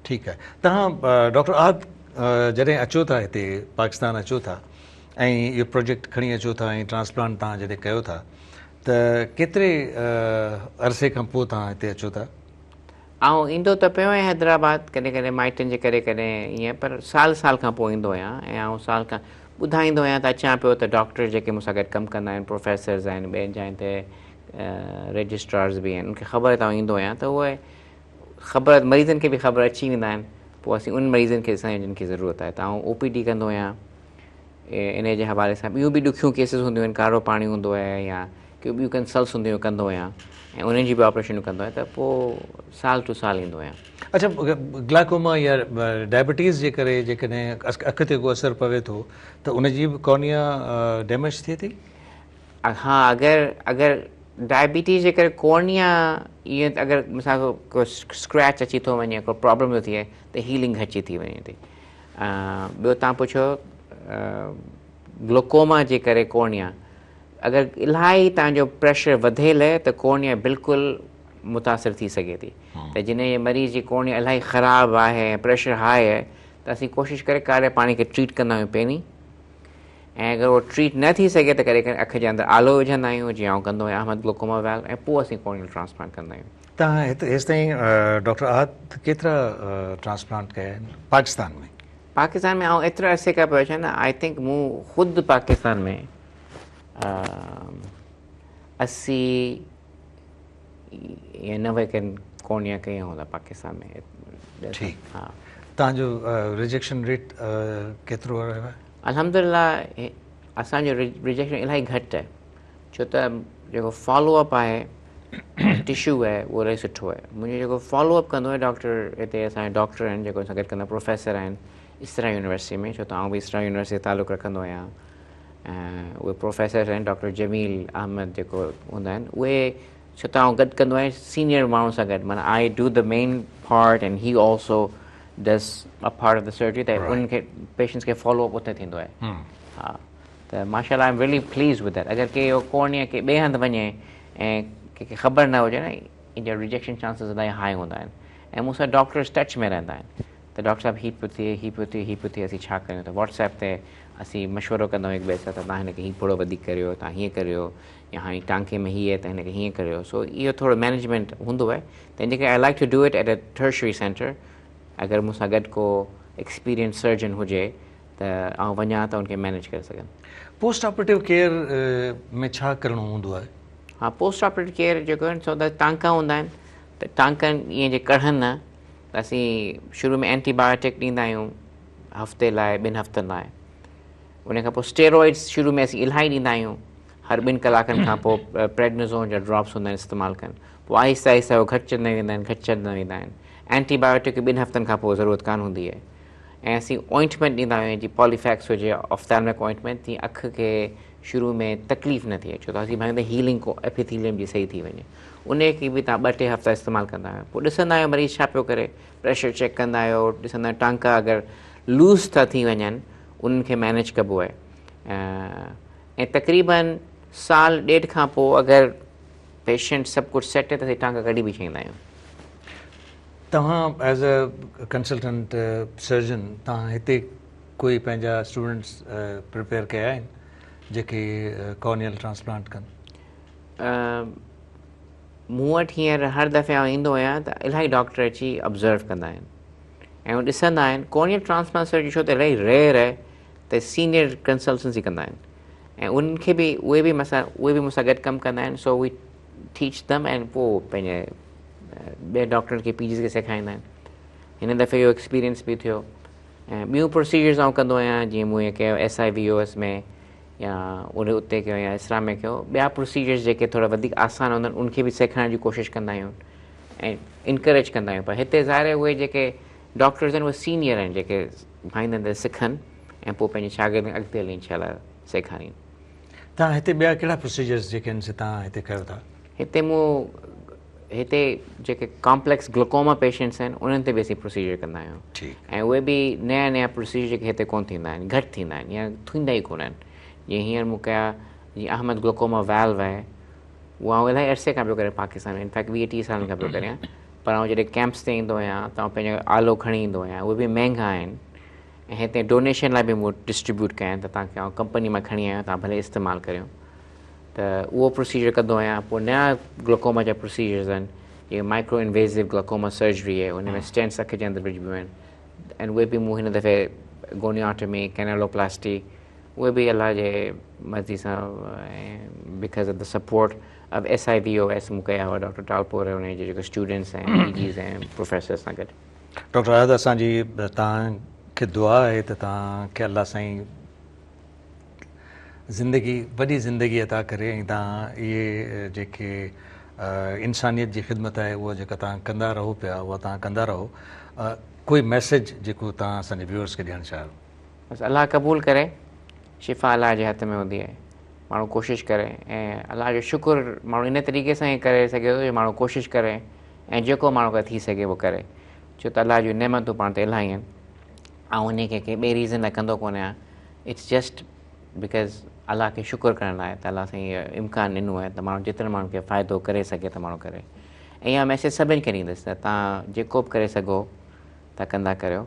ٺيڪ آهي توهان ڊاڪٽر احد جڏهن اچو ٿا هتي پاڪستان اچو ٿا ۽ اهو پروجيڪٽ کڻي اچو ٿا ۽ ٽرانسپلانٽ توهان جڏهن ڪيو ٿا ته ڪيتري عرصي کان پوء توهان هتي اچو ٿا؟ آئون ايندو ته پيو آهيان حيدرآباد ڪڏهن ڪڏهن مائٽن جي ڪري ڪڏهن ائين پر سال سال کان پوء ايندو آهيان ۽ آئون سال کان ٻڌائيندو آهيان ته اچان پيو ته ڊاڪٽر جيڪي مون سان گڏ ڪم ڪندا آهن پروفيسرز آهن ٻين جاين تي رجسٽرارز به آهن ان کي خبر آهي ته آئون ايندو آهيان ته اهي خبر مريضن کي به خبر اچي ويندا آهن پوء اسين ان مريضن کي ڏسندا آهيون جن کي ضرورت آهي ته آئون او پي ڊي ڪندو آهيان انهيء جي حوالي سان ٻيون به ڏکيون ڪيسز هونديون آهن ڪارو پاڻي هوندو آهي يا ڪي ٻيون ڪنسلٽس هونديون آهن ڪندو آهيان ۽ انهن جي به آپريشنون ڪندو آهيان ته پوء سال ٽو سال ايندو آهيان. اڇا گلاڪوما يا ڊائبٽيز جي ڪري جيڪڏهن اک تي ڪو اثر پوي ٿو ته ان جي به ڪارنيا ڊيميج ٿئي ٿي؟ ها اگر اگر ڊائبٽيز جي ڪري ڪارنيا ائين ته اگر مثال ڪو اسڪريچ اچي ٿو وڃي ڪو پرابلم ٿو ٿئي ته هيلنگ گهٽجي ٿي وڃي ٿي. ٻيو توهان پڇيو گلوڪوما جي ڪري ڪورنيا اگر الاهي توهان جو پريشر وڌيل آهي ته ڪورنيا بلڪل متاثر ٿي سگهي ٿي ته جنهن مريض جي ڪورنيا الاهي خراب آهي ۽ پريشر هاء آهي ته اسين ڪوشش ڪري ڪاري پاڻي کي ٽريٽ ڪندا آهيون پهرين ۽ اگر اهو ٽريٽ نه ٿي سگهي ته ڪڏهن ڪڏهن اک جي اندر آلو وجهندا آهيون جيئن آئون ڪندو آهيان احمد گلوڪوما ويلو ۽ پوء اسين ڪورنيل ٽرانسپلانٽ ڪندا آهيون. توهان هت هيستائين ڊاڪٽر احد ڪيترا ٽرانسپلانٽ ڪيا آهن پاڪستان ۾؟ پاڪستان ۾ آئون ايتري عرصي کان پيو اچان نه I think مون خود پاڪستان ۾ 80 يا 90 کن ڪورنيا ڪيا هوندا پاڪستان ۾. ٺيڪ. ها، توهان جو ريجيڪشن ريٽ ڪيترو رهيو آهي؟ الحمدلله اسان جو ريجيڪشن الاهي گهٽ آهي، ڇو ته جيڪو فالو اپ آهي، ٽشو آهي، اهو الاهي سٺو آهي. منهنجو جيڪو فالو اپ ڪندو آهي ڊاڪٽر، هتي اسان جا ڊاڪٽر آهن جيڪو اسان گڏ ڪندا، پروفيسر آهن اسرا يونيورسٽي ۾، ڇو ته آئون به اسرا يونيورسٽي سان تعلق رکندو آهيان. ۽ اهي پروفيسر آهن ڊاڪٽر جميل احمد جيڪو هوندا آهن اهي، ڇو ته آئون گڏ ڪندو آهيان سينيئر ماڻهن سان گڏ، معنيٰ I do the main part and he also does a part of the surgery, ته انهن کي پيشنٽس کي فالو اپ اتي ٿيندو آهي. ها، ته ماشاء الله I am really pleased with that. اگر ڪي اهو ڪورنيا ڪي ٻئي هنڌ وڃي ۽ ڪنهن کي خبر نه هجي نه، ان جا ريجيڪشن چانسز الاهي هاء هوندا آهن. ۽ مون سان ڊاڪٽرس ٽچ ۾ رهندا آهن ته ڊاڪٽر صاحب هي پيو ٿئي، هي پيو ٿئي، هي پيو ٿئي، اسين ڇا ڪريون؟ ته واٽس ايپ تي اسين مشورو ڪندا آهيون هڪ ٻئي سان ته توهان هن کي هي ٿورو وڌيڪ ڪريو، توهان هيئن ڪريو، يا هاڻي ٽانڪي ۾ هي آهي ته هن کي هيئن ڪريو. سو اهو ٿورو مينيجمينٽ هوندو آهي، تنهن جي ڪري I like to do it at a tertiary centre. اگر مون سان گڏ ڪو ايڪسپيرينس سرجن هجي ته آئون وڃان ته ان کي مينيج ڪري سگهن. پوسٽ آپريٽو ڪيئر ۾ ڇا ڪرڻو هوندو آهي؟ ها، پوسٽ آپريٽو ڪيئر جيڪو آهن سو ته ٽانڪا هوندا آهن، ته ٽانڪن ائين جي ڪڙهن نه ته اسين شروع ۾ اينٽي بايوٽڪ ڏيندا آهيون هفتي لاء، 2 هفتن لاء. ان کان پوء اسٽيرائڊس شروع ۾ اسين الاهي ڏيندا آهيون، هر 2 ڪلاڪن کان پوء پريڊنزون جا ڊراپس هوندا آهن استعمال ڪن، پوء آهستي آهستي اهي گهٽجندا ويندا آهن، گهٽجندا ويندا آهن. اينٽي بايوٽڪ 2 هفتن کان پوء ضرورت ڪانه هوندي آهي. ۽ اسين اوئنٽمينٽ ڏيندا آهيون جيئن پاليفيڪس هجي، آفٿالمڪ اوئنٽمينٽ، جيئن اک کي شروع ۾ تڪليف نه ٿئي، ڇو ته اسين ڀائيندا هيلنگ ڪو ايپيٿيليم جي صحيح ٿي وڃي. ان کي به توهان 2 3 هفتا استعمال ڪندا آهيو، پوء ڏسندا آهيو مريض ڇا پيو ڪري، پريشر چيڪ ڪندا آهيو، ڏسندا آهيو ٽانڪا اگر لوز ٿا ٿي وڃن انهن کي مينيج ڪبو آهي. ۽ تقريبن سال ڏيڍ کان پوء اگر پيشنٽ سڀ ڪجهه سيٽ آهي ته اسين ٽانڪا ڪڍي به ڇڏيندا آهيون. توهان ايز اي ڪنسلٽنٽ سرجن توهان هتي ڪوئي پنهنجا اسٽوڊنٽس پريپيئر ڪيا آهن جيڪي ڪارنيل ٽرانسپلانٽ ڪن؟ مون وٽ هينئر هر دفعي آئون ايندو آهيان ته الاهي ڊاڪٽر اچي آبزرو ڪندا آهن ۽ هو ڏسندا آهن. ڪارنيل ٽرانسپلانٽ سرجري ڇو ته الاهي ريئر آهي ته سينيئر ڪنسلٽنٽس ئي ڪندا آهن ۽ انهن کي به اهي به مثلا اهي به مون سان گڏ ڪم ڪندا آهن، سو وي ٽيچ دم ۽ پوء پنهنجي ٻين ڊاڪٽرن کي، پي جيز کي سيکاريندا آهن. هن دفعي اهو ايڪسپيرينس به ٿيو ۽ ٻيون پروسيجرز آئون ڪندو آهيان، جيئن مون ائين ڪيو S I V O S ۾ يا ان اتي ڪيو يا اسرا ۾ ڪيو. ٻيا پروسيجرز جيڪي ٿورا وڌيڪ آسان هوندا آهن ان کي به سيکارڻ جي ڪوشش ڪندا آهيون ۽ انڪريج ڪندا آهيون، پر هتي ظاهر آهي اهي جيڪي ڊاڪٽرز آهن اهي سينيئر آهن جيڪي ڀائيندا آهن ته سکن ۽ پوء پنهنجي شاگردن کي اڳتي هلي انشاء الله سيکارين. توهان هتي ٻيا ڪهڙا پروسيجرز جيڪي آهن سي توهان هتي ڪيو ٿا؟ هتي مون هتي جيڪي ڪامپليڪس گلوڪوما پيشنٽس آهن انهن تي به اسين پروسيجر ڪندا آهيون ۽ اهي به نيا نيا پروسيجر جيڪي هتي ڪونه ٿيندا آهن، گهٽ ٿيندا آهن يا ٿيندا ئي ڪونه آهن. جيئن هينئر مون ڪيا، جيئن احمد گلوڪوما ويلو آهي، اهو آئون الاهي عرصي کان پيو ڪريان پاڪستان ۾ انفيڪٽ 20 30 سالن کان پيو ڪريان، پر آئون جڏهن ڪيمپس تي ايندو آهيان ته آئون پنهنجو آلو کڻي ايندو آهيان، اهي به مهنگا آهن ۽ هتي ڊونيشن لاء به مون ڊسٽريبيوٽ ڪيا آهن ته توهان کي آئون ڪمپني مان کڻي آيو آهيان، توهان ڀلي استعمال ڪريو. ته اهو پروسيجر ڪندو آهيان. پوء نيا گلوڪوما جا پروسيجرز آهن، جيئن مائڪرو انويزو گلوڪوما سرجري آهي، ان ۾ اسٽينٽس اک جي اندر وجهبيون آهن ۽ اهي به مون هن دفعي گونياٽمي، ڪينالوپلاسٽي، اهي به الله جي مرضي سان because of the support of S I V O S مون ڪيا هئا، ڊاڪٽر ٽالپور ۽ ان جي جيڪي اسٽوڊنٽس ۽ پي جيز ۽ پروفيسرس سان گڏ. ڊاڪٽر احد اسان جي توهان کي دعا آهي ته توهان کي الله سائين زندگي وڏي زندگي عطا ڪري ۽ توهان اهي جيڪي انسانيت جي خدمت آهي اها جيڪا توهان ڪندا رهو پيا اها توهان ڪندا رهو. ڪوئي ميسيج جيڪو توهان اسان جي ويورز کي ڏيڻ چاهيو؟ بس الله قبول ڪري، شفا الله جي هٿ ۾ هوندي آهي، ماڻهو ڪوشش ڪري ۽ الله جو شڪر ماڻهو ان طريقي سان ئي ڪري سگهي ٿو جو ماڻهو ڪوشش ڪري ۽ جيڪو ماڻهو کان ٿي سگهي اهو ڪري، ڇو ته الله جون نعمتون پاڻ تي الاهي آهن. آئون انهي کي ڪنهن ٻئي ريزن لاء ڪندو ڪونه آهيان، it's just because الله کي شڪر ڪرڻ لاء ته الله سائين اهو امڪان ڏنو آهي ته ماڻهو جيترن ماڻهن کي فائدو ڪري سگهي ته ماڻهو ڪري. ۽ اها ميسيج سڀني کي ڏيندس ته توهان جيڪو به ڪري سگهو ته ڪندا ڪريو.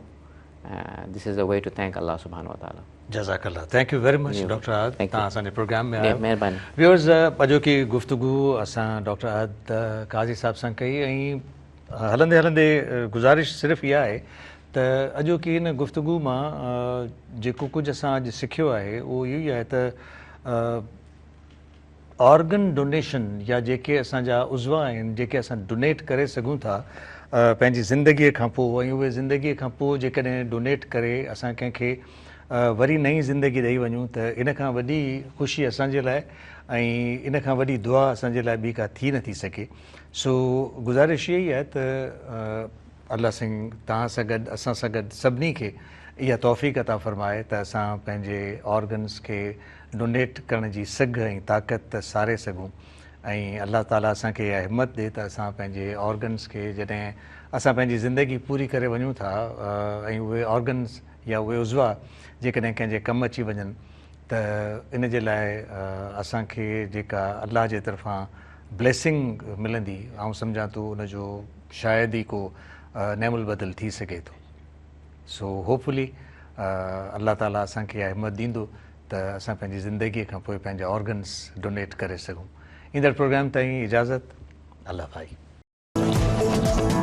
This is a way to thank الله سبحانه وتعالٰي. جزاڪ الله. Thank you very much doctor Ahad توهان اسان جي پروگرام ۾ آيو. مهرباني. ويورز اڄوڪي گفتگو اسان ڊاڪٽر احد قاضي صاحب سان ڪئي ۽ هلندي هلندي گذارش صرف اها آهي ته اڄوڪي هن گفتگو مان جيڪو ڪجهه اسان اڄ سکيو آهي اهو اهو ئي آهي ته آرگن ڊونيشن يا جيڪي اسان جا عضوا آهن جيڪي اسان ڊونيٽ ڪري سگهون ٿا پنهنجي زندگي کان پوء ۽ اهي زندگي کان پوء جيڪڏهن ڊونيٽ ڪري اسان ڪنهن کي وري نئين زندگي ڏئي وڃون ته ان کان وڏي خوشي اسان جي لاء ۽ ان کان وڏي دعا اسان جي لاء ٻي ڪا ٿي نٿي سگهي. سو گذارش اها ئي آهي ته الله سائين توهان سان گڏ اسان سان گڏ سڀني کي اها توفيق عطا فرمائي ته اسان پنهنجي آرگنز کي ڊونيٽ ڪرڻ جي سگهه ۽ طاقت ساري سگهون ۽ الله تعالي اسان کي اها همت ڏي ته اسان پنهنجي آرگنز کي جڏهن اسان پنهنجي زندگي پوري ڪري وڃون ٿا ۽ اهي آرگنز يا اهي عضوا جيڪڏهن ڪنهن جي ڪم اچي وڃن ته ان جي لاء اسان کي جيڪا الله جي طرفان بليسنگ ملندي آئون سمجهان ٿو ان جو شايد ئي ڪو نعم البدل ٿي سگهي ٿو. سو هوپفلي الله تعالي اسان کي اها همت ڏيندو ته اسان پنهنجي زندگي کان پوء پنهنجا آرگنس ڊونيٽ ڪري سگهون. ايندڙ پروگرام تائين اجازت الله ڀائي.